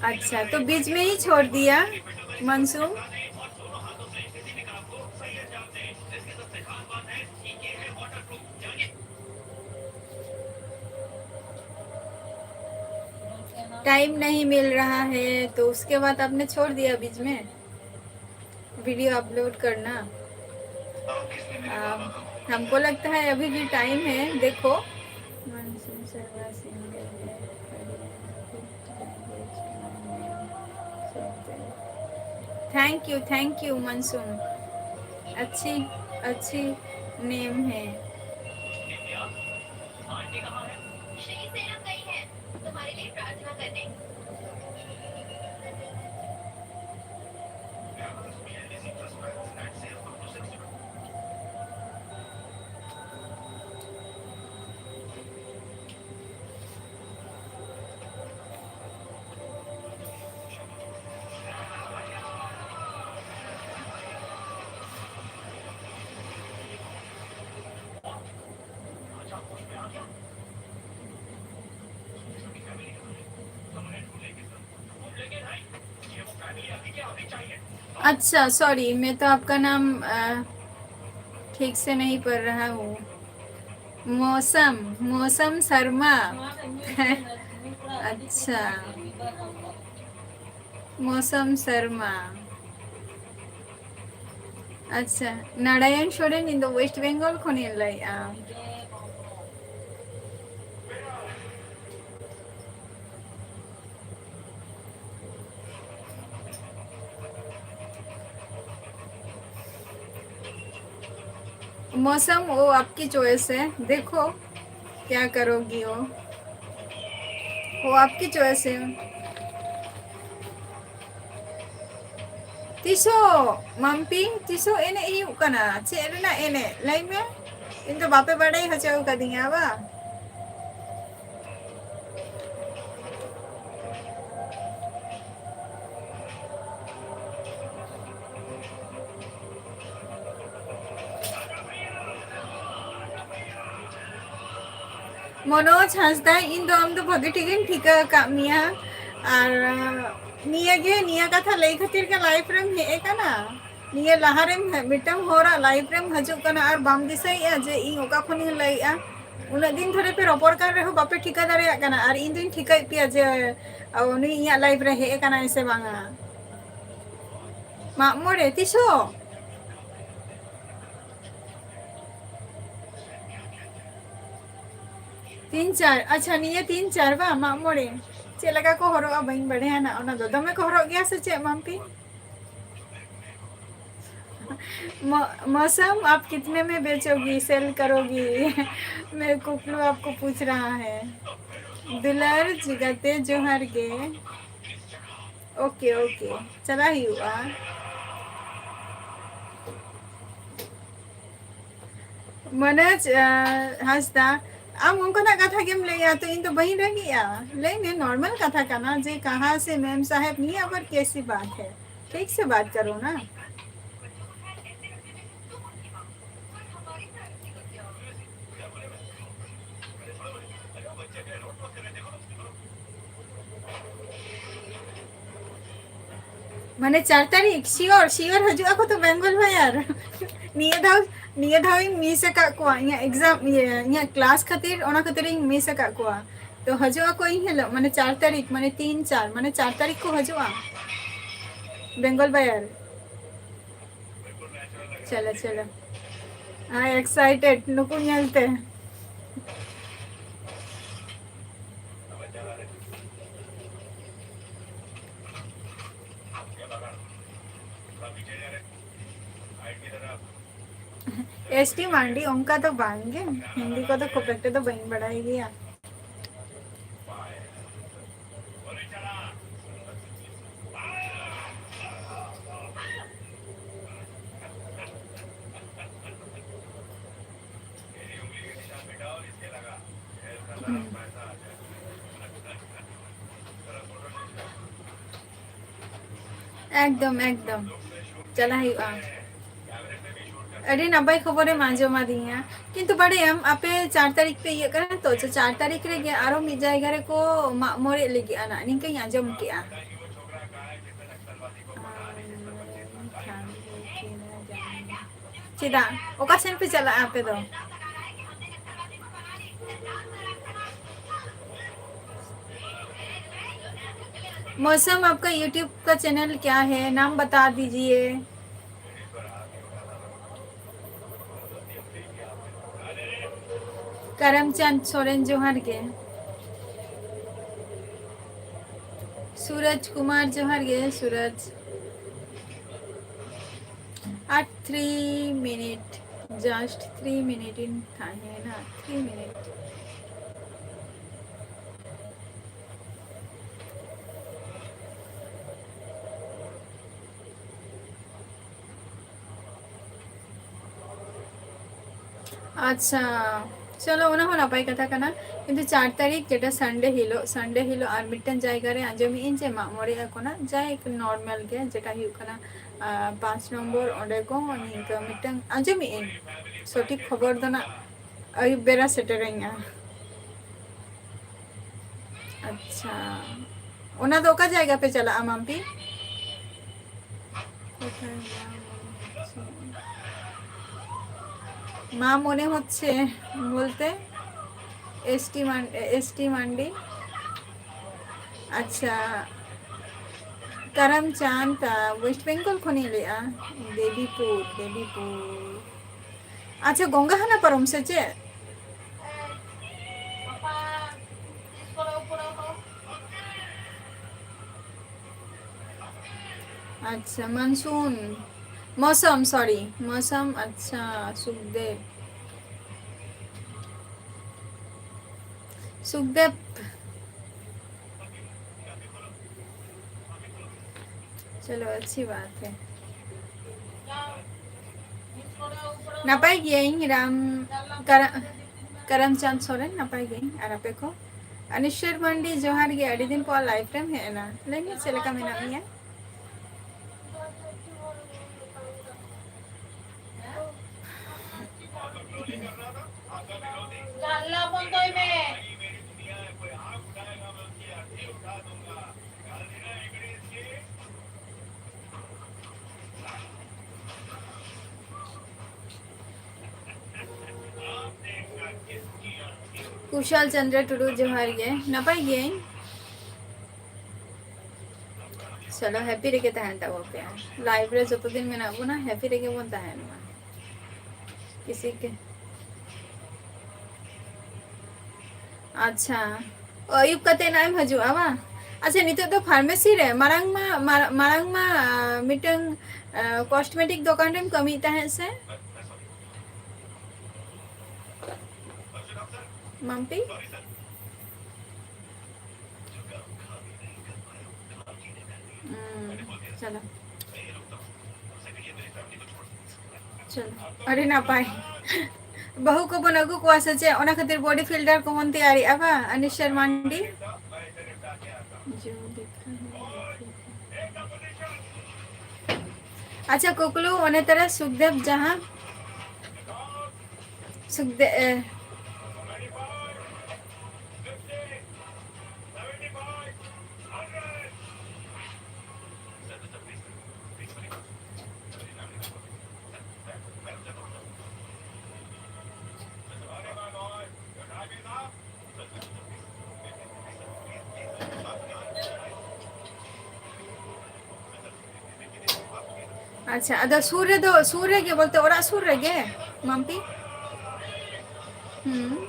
अच्छा, तो बीच में ही छोड़ दिया मानसून। टाइम नहीं मिल रहा है, तो उसके बाद आपने छोड़ दिया बीच में वीडियो अपलोड करना। आ, हमको लगता है अभी भी टाइम है। देखो, मानसून शर्मा सिंगर है। Thank you, thank you monsoon. अच्छी, अच्छी नेम है। अच्छा, सॉरी, मैं तो आपका नाम अ, ठीक से नहीं पढ़ रहा हूँ। मौसम, मौसम शर्मा। अच्छा, मौसम शर्मा। अच्छा, नारायण सोरेन, ᱤᱧ ᱫᱚ ᱳᱭᱮᱥᱴ ᱵᱮᱝᱜᱚᱞ ᱠᱷᱚᱱᱤᱧ ᱞᱟᱹᱭᱮᱜᱼᱟ᱾ मौसम वो आपकी चॉइस है, देखो क्या करोगी वो, वो आपकी चॉइस है। ᱛᱤᱥᱚ ᱢᱟᱢᱯᱤ, ᱛᱤᱥᱚ ᱮᱱᱮᱡ ᱦᱩᱭᱩᱜ ᱠᱟᱱᱟ? ᱪᱮᱫ ᱨᱮᱱᱟᱜ ᱮᱱᱮᱡ? ᱞᱟᱹᱭ ᱢᱮ, ᱤᱧ ᱫᱚ ᱵᱟᱯᱮ ᱵᱟᱰᱟᱭ ᱦᱚᱪᱚ ᱟᱠᱟᱫᱤᱧᱟ ᱵᱟ᱾ ᱢᱚᱱᱳᱡᱽ ᱦᱟᱸᱥᱫᱟ, ᱤᱧ ᱫᱚ ᱟᱢ ᱫᱚ ᱵᱷᱟᱜᱮ ᱴᱷᱤᱠ ᱤᱧ ᱴᱷᱤᱠᱟᱹ ᱟᱠᱟᱫ ᱢᱮᱭᱟ᱾ ᱟᱨ, ᱟᱸ, ᱱᱤᱭᱟᱹ ᱜᱮ, ᱱᱤᱭᱟᱹ ᱠᱟᱛᱷᱟ ᱞᱟᱹᱭ ᱠᱷᱟᱹᱛᱤᱨ ᱜᱮ ᱞᱟᱭᱤᱵᱷ ᱨᱮᱢ ᱦᱮᱡ ᱟᱠᱟᱱᱟ? ᱱᱤᱭᱟᱹ ᱞᱟᱦᱟ ᱨᱮᱢ ᱦᱮ-, ᱢᱤᱫᱴᱟᱝ ᱦᱚᱲᱟᱜ ᱞᱟᱭᱤᱵᱷ ᱨᱮᱢ ᱦᱤᱡᱩᱜ ᱠᱟᱱᱟ ᱟᱨ ᱵᱟᱢ ᱫᱤᱥᱟᱹᱭᱮᱫᱼᱟ ᱡᱮ ᱤᱧ ᱚᱠᱟ ᱠᱷᱚᱱᱤᱧ ᱞᱟᱹᱭᱮᱫᱼᱟ? ᱩᱱᱟᱹᱜ ᱫᱤᱱ ᱫᱷᱚᱨᱮ ᱯᱮ ᱨᱚᱯᱚᱲ ᱠᱟᱱ ᱨᱮᱦᱚᱸ ᱵᱟᱯᱮ ᱴᱷᱤᱠᱟᱹ ᱫᱟᱲᱮᱭᱟᱜ ᱠᱟᱱᱟ, ᱟᱨ ᱤᱧ ᱫᱩᱧ ᱴᱷᱤᱠᱟᱹᱭᱮᱫ ᱯᱮᱭᱟ ᱡᱮ, ᱚ, ᱩᱱᱤ ᱤᱧᱟᱹᱜ life ᱨᱮ ᱦᱮᱡ ᱟᱠᱟᱱᱟᱭ ᱥᱮ ᱵᱟᱝᱟ᱾ ᱢᱟᱜ ᱢᱚᱬᱮ ᱛᱤᱥᱚᱜ? ᱛᱤᱱ ᱪᱟᱨ, ᱟᱪᱪᱷᱟ, ᱱᱤᱭᱟᱹ ᱛᱤᱱ ᱪᱟᱨ ᱵᱟᱝ ᱢᱟᱜ ᱢᱚᱬᱮ᱾ ᱪᱮᱫ ᱞᱮᱠᱟ ᱠᱚ ᱦᱚᱨᱚᱜᱼᱟ ᱵᱟᱹᱧ ᱵᱟᱲᱟᱭᱟ ᱱᱟᱜ, ᱚᱱᱟ ᱫᱚ ᱫᱚᱢᱮ ᱠᱚ ᱦᱚᱨᱚᱜ ᱜᱮᱭᱟ ᱥᱮ ᱪᱮᱫ ᱢᱟᱢᱯᱤ? मौ-, मौसम आप कितने में बेचोगी, sell करोगी? मैं कुकलू आपको पूछ रहा है। दुलार जिगाते जोहार गे। OK, OK, ᱪᱟᱞᱟᱜ ᱦᱩᱭᱩᱜᱼᱟ᱾ ᱢᱚᱱᱳᱡᱽ, ᱟᱸ, ᱦᱟᱸᱥᱫᱟ, ᱟᱢ ᱚᱱᱠᱟᱱᱟᱜ ᱠᱟᱛᱷᱟ ᱜᱮᱢ ᱞᱟᱹᱭᱟ ᱛᱚ, ᱤᱧ ᱫᱚ ᱵᱟᱹᱧ ᱨᱟᱹᱜᱤᱜᱼᱟ᱾ ᱞᱟᱹᱭ ᱢᱮ, normal ᱠᱟᱛᱷᱟ ᱠᱟᱱᱟ ᱡᱮ ᱠᱟᱦᱟᱸ ᱥᱮ ᱢᱮᱢ ᱥᱟᱦᱮᱵ, ᱱᱤᱭᱟᱹ ᱟᱵᱟᱨ ᱠᱮᱥᱤ ᱵᱟᱛ ᱦᱮ? ᱴᱷᱤᱠ ᱥᱮ ᱵᱟᱛ ᱠᱟᱨᱳ ᱱᱟ᱾ ᱢᱟᱱᱮ ᱪᱟᱨ ᱛᱟᱹᱨᱤᱠᱷ sure, sure ᱦᱤᱡᱩᱜ ᱟᱠᱚ ᱛᱚ ᱵᱮᱝᱜᱚᱞ ᱵᱟᱡᱟᱨ᱾ ᱱᱤᱭᱟᱹ ᱫᱷᱟᱣ, ᱱᱤᱭᱟᱹ ᱫᱷᱟᱣ ᱤᱧ miss ᱟᱠᱟᱫ ᱠᱚᱣᱟ, ᱤᱧᱟᱹᱜ exam, ᱤᱭᱟᱹ, ᱤᱧᱟᱹᱜ class ᱠᱷᱟᱹᱛᱤᱨ, ᱚᱱᱟ ᱠᱷᱟᱹᱛᱤᱨ ᱤᱧ miss ᱟᱠᱟᱫ ᱠᱚᱣᱟ᱾ ᱛᱚ ᱦᱤᱡᱩᱜ ᱟᱠᱚ ᱤᱧ ᱦᱤᱞᱳᱜ, ᱢᱟᱱᱮ ᱪᱟᱨ ᱛᱟᱹᱨᱤᱠᱷ, ᱢᱟᱱᱮ ᱛᱤᱱ ᱪᱟᱨ, ᱢᱟᱱᱮ ᱪᱟᱨ ᱛᱟᱹᱨᱤᱠᱷ ᱠᱚ ᱦᱤᱡᱩᱜᱼᱟ ᱵᱮᱝᱜᱚᱞ ᱵᱟᱡᱟᱨ᱾ ᱪᱚᱞᱚ, ᱪᱚᱞᱚ᱾ ᱟᱨ excited ᱱᱩᱠᱩ ᱧᱮᱞᱛᱮ᱾ S T ᱢᱟᱱᱰᱤ ᱚᱱᱠᱟ ᱫᱚ ᱵᱟᱝ ᱜᱮ, ᱦᱤᱱᱫᱤ ᱠᱚᱫᱚ ᱠᱷᱩᱵ ᱮᱠᱴᱟ ᱫᱚ ᱵᱟᱹᱧ ᱵᱟᱲᱟᱭ ᱜᱮᱭᱟ᱾ ᱮᱠᱫᱚᱢ, ᱮᱠᱫᱚᱢ᱾ ᱪᱟᱞᱟᱜ ᱦᱩᱭᱩᱜᱼᱟ᱾ ᱟᱹᱰᱤ ᱱᱟᱯᱟᱭ ᱠᱷᱚᱵᱚᱨᱮᱢ ᱟᱸᱡᱚᱢ ᱟᱫᱤᱧᱟ᱾ ᱠᱤᱱᱛᱩ ᱵᱟᱲᱟᱭᱟᱢ, ᱟᱯᱮ ᱪᱟᱨ ᱛᱟᱹᱨᱤᱠᱷ ᱯᱮ ᱤᱭᱟᱹᱜ ᱠᱟᱱᱟ ᱛᱚ, ᱪᱟᱨ ᱛᱟᱹᱨᱤᱠᱷ ᱨᱮᱜᱮ ᱟᱨᱚ ᱢᱤᱫ ᱡᱟᱭᱜᱟ ᱨᱮᱠᱚ ᱢᱟᱜ ᱢᱚᱬᱮᱜ ᱞᱟᱹᱜᱤᱫ ᱟᱱᱟ, ᱱᱤᱝᱠᱟᱹᱧ ᱟᱸᱡᱚᱢ ᱠᱮᱜᱼᱟ᱾ ᱪᱮᱫᱟᱜ? ᱚᱠᱟ ᱥᱮᱱ ᱯᱮ ᱪᱟᱞᱟᱜᱼᱟ ᱟᱯᱮ ᱫᱚ? मौसम, आपका YouTube का चैनल क्या है, नाम बता दीजिए। ᱠᱟᱨᱟᱢᱪᱟᱸᱫᱽ ᱥᱚᱨᱮᱱ, ᱡᱚᱦᱟᱨ ᱜᱮ᱾ ᱥᱩᱨᱚᱡᱽ ᱠᱩᱢᱟᱨ, ᱡᱚᱦᱟᱨ ᱜᱮ ᱥᱩᱨᱚᱡᱽ᱾ ᱟᱨ three minute, just three minute ᱤᱧ ᱛᱟᱦᱮᱱᱟ, three minute᱾ ᱟᱪᱪᱷᱟ, ᱪᱚᱞᱚ, ᱚᱱᱟ ᱦᱚᱸ ᱱᱟᱯᱟᱭ ᱠᱟᱛᱷᱟ ᱠᱟᱱᱟ᱾ ᱠᱤᱱᱛᱩ ᱪᱟᱨ ᱛᱟᱹᱨᱤᱠᱷ, ᱡᱮᱴᱟ Sunday ᱦᱤᱞᱳᱜ, Sunday ᱦᱤᱞᱳᱜ ᱟᱨ ᱢᱤᱫᱴᱮᱱ ᱡᱟᱭᱜᱟ ᱨᱮ ᱟᱸᱡᱚᱢᱮᱫ ᱟᱹᱧ ᱡᱮ ᱢᱟᱜ ᱢᱚᱬᱮ ᱟᱠᱚ ᱱᱟ, ᱡᱟᱭᱦᱳᱠ, normal ᱜᱮ, ᱡᱮᱴᱟ ᱦᱩᱭᱩᱜ ᱠᱟᱱᱟ, ᱟᱨ, ᱯᱟᱸᱪ ᱱᱚᱢᱵᱚᱨ, ᱚᱸᱰᱮ ᱠᱚ ᱱᱤᱝᱠᱟᱹ ᱢᱤᱫᱴᱟᱝ ᱟᱸᱡᱚᱢᱮᱫ ᱟᱹᱧ, ᱥᱚᱴᱷᱤᱠ ᱠᱷᱚᱵᱚᱨ ᱫᱚ ᱱᱟᱜ ᱟᱹᱭᱩᱵ ᱵᱮᱲᱟ ᱥᱮᱴᱮᱨᱟᱹᱧᱟ᱾ ᱟᱪᱪᱷᱟ, ᱚᱱᱟ ᱫᱚ ᱚᱠᱟ ᱡᱟᱭᱜᱟ ᱯᱮ ᱪᱟᱞᱟᱜᱼᱟ, ᱢᱟᱢᱯᱤ? ᱠᱳᱛᱷᱟᱭ ᱢᱟ ᱢᱚᱱᱮ ᱦᱚᱪᱪᱷᱮ? ᱢᱟ ᱢᱚᱱᱮ ᱦᱚᱪᱪᱷᱮ ᱵᱚᱞᱛᱮ ᱮᱥ ᱴᱤ ᱢᱟᱱ-, ᱮᱥ ᱴᱤ ᱢᱟᱱᱰᱤ᱾ ᱟᱪᱪᱷᱟ, ᱠᱟᱨᱟᱢ ᱪᱟᱸᱫᱽ, ᱟ, West Bengal ᱠᱷᱚᱱᱤᱧ ᱞᱟᱹᱭᱮᱜᱼᱟ, ᱫᱮᱵᱤᱯᱩᱨ, ᱫᱮᱵᱤᱯᱩᱨ᱾ ᱟᱪᱪᱷᱟ, ᱜᱚᱝᱜᱟ ᱦᱟᱱᱟ ᱯᱟᱨᱚᱢ ᱥᱮ ᱪᱮᱫ? ᱟᱪᱪᱷᱟ, ᱢᱟᱱᱥᱩᱱ, ᱢᱚᱥᱚᱢ, sorry, ᱢᱚᱥᱚᱢ, ᱟᱪᱪᱷᱟ, ᱥᱩᱠᱫᱮᱵ, ᱥᱩᱠᱫᱮᱵ, ᱪᱚᱞᱚ, ᱟᱪᱪᱷᱤ ᱵᱟᱛ ᱦᱮ᱾ ᱱᱟᱯᱟᱭ ᱜᱤᱭᱟᱹᱧ, ᱨᱟᱢ, ᱠᱟᱨᱟ-, ᱠᱟᱨᱟᱢᱪᱟᱸᱫᱽ ᱥᱚᱨᱮᱱ, ᱱᱟᱯᱟᱭ ᱜᱤᱭᱟᱹᱧ᱾ ᱟᱨ ᱟᱯᱮ ᱠᱚ? ᱟᱱᱤᱥᱣᱚᱨ ᱢᱟᱱᱰᱤ, ᱡᱚᱦᱟᱨ ᱜᱮ, ᱟᱹᱰᱤ ᱫᱤᱱ ᱯᱚᱨ live ᱨᱮᱢ ᱦᱮᱡ ᱮᱱᱟ᱾ ᱞᱟᱹᱭ ᱢᱮ, ᱪᱮᱫ ᱞᱮᱠᱟ ᱢᱮᱱᱟᱜ ᱢᱮᱭᱟ? ᱡᱟᱱᱞᱟ ᱵᱚᱱᱫᱚᱭ ᱢᱮ᱾ ᱠᱩᱥᱟᱞ ᱪᱚᱱᱫᱨᱚ ᱴᱩᱰᱩ, ᱡᱚᱦᱟᱨ ᱜᱮ, ᱱᱟᱯᱟᱭ ᱜᱤᱭᱟᱹᱧ᱾ ᱪᱚᱞᱚ, ᱦᱮᱯᱤ ᱨᱮᱜᱮ ᱛᱟᱦᱮᱱ ᱛᱟᱵᱚ ᱯᱮ᱾ ᱞᱟᱭᱤᱯᱷ ᱨᱮ ᱡᱚᱛᱚ ᱫᱤᱱ ᱢᱮᱱᱟᱜ ᱵᱚᱱᱟ, ᱦᱮᱯᱤ ᱨᱮᱜᱮ ᱵᱚᱱ ᱛᱟᱦᱮᱱ ᱢᱟ᱾ ᱠᱤᱥᱤ ᱠᱮ ᱟᱪᱪᱷᱟ, ᱟᱹᱭᱩᱵ ᱠᱟᱛᱮ ᱱᱟᱜ ᱮᱢ ᱦᱤᱡᱩᱜᱼᱟ ᱵᱟᱝ? ᱟᱪᱪᱷᱟ, ᱱᱤᱛᱚᱜ ᱫᱚ ᱯᱷᱟᱨᱢᱮᱥᱤ ᱨᱮ, ᱢᱟᱲᱟᱝ ᱢᱟ, ᱢᱟᱨ-, ᱢᱟᱲᱟᱝ ᱢᱟ, ᱟᱸ, ᱢᱤᱫᱴᱟᱝ, ᱟᱸ, ᱠᱚᱥᱢᱮᱴᱤᱠ ᱫᱚᱠᱟᱱ ᱨᱮᱢ ᱠᱟᱹᱢᱤᱭᱮᱫ ᱛᱟᱦᱮᱸᱫ ᱥᱮ? ᱢᱟᱢᱯᱤ? ᱦᱩᱸ, ᱪᱚᱞᱚ᱾ ᱪᱚᱞᱚ, ᱟᱹᱰᱤ ᱱᱟᱯᱟᱭ᱾ ᱵᱟᱹᱦᱩ ᱠᱚᱵᱚᱱ ᱟᱹᱜᱩ ᱠᱚᱣᱟ ᱥᱮ ᱪᱮᱫ? ᱚᱱᱟ ᱠᱷᱟᱹᱛᱤᱨ body filter ᱠᱚᱵᱚᱱ ᱛᱮᱭᱟᱨᱮᱜᱼᱟ ᱵᱟᱝ, ᱟᱱᱤᱥᱮᱨ ᱢᱟᱱᱰᱤ? ᱟᱪᱪᱷᱟ, ᱠᱩᱠᱞᱩ ᱚᱱᱮ ᱛᱟᱨᱟ ᱥᱩᱠᱫᱮᱵ ᱡᱟᱦᱟᱸ ᱥᱩᱠᱫᱮ-, ᱮ, ᱟᱪᱪᱷᱟ, ᱟᱫᱚ ᱥᱩᱨ ᱨᱮᱫᱚ, ᱥᱩᱨ ᱨᱮᱜᱮ ᱵᱚᱞᱛᱮ ᱚᱲᱟᱜ ᱥᱩᱨ ᱨᱮᱜᱮ, ᱢᱟᱢᱯᱤ? ᱦᱩᱸ᱾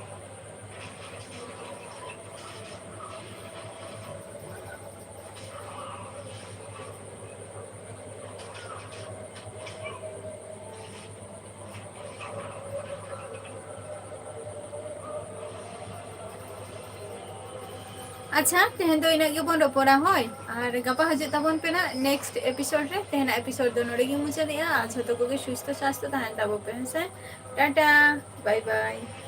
ᱟᱪᱪᱷᱟ, ᱛᱮᱦᱮᱧ ᱫᱚ ᱤᱱᱟᱹᱜ ᱜᱮᱵᱚᱱ ᱨᱚᱯᱚᱲᱟ, ᱦᱳᱭ? ᱟᱨ ᱜᱟᱯᱟ ᱦᱤᱡᱩᱜ ᱛᱟᱵᱚᱱ ᱯᱮ ᱱᱟᱜ next episode ᱨᱮ᱾ ᱛᱮᱦᱮᱧᱟᱜ episode ᱫᱚ ᱱᱚᱰᱮ ᱜᱮᱧ ᱢᱩᱪᱟᱹᱫᱮᱜᱼᱟ᱾ ᱟᱨ ᱡᱷᱚᱛᱚ ᱠᱚᱜᱮ ᱥᱩᱥᱛᱷᱚ ᱥᱟᱥᱛᱷᱚ ᱛᱟᱦᱮᱱ ᱛᱟᱵᱚ ᱯᱮ, ᱦᱮᱸ ᱥᱮ? Tata, bye bye᱾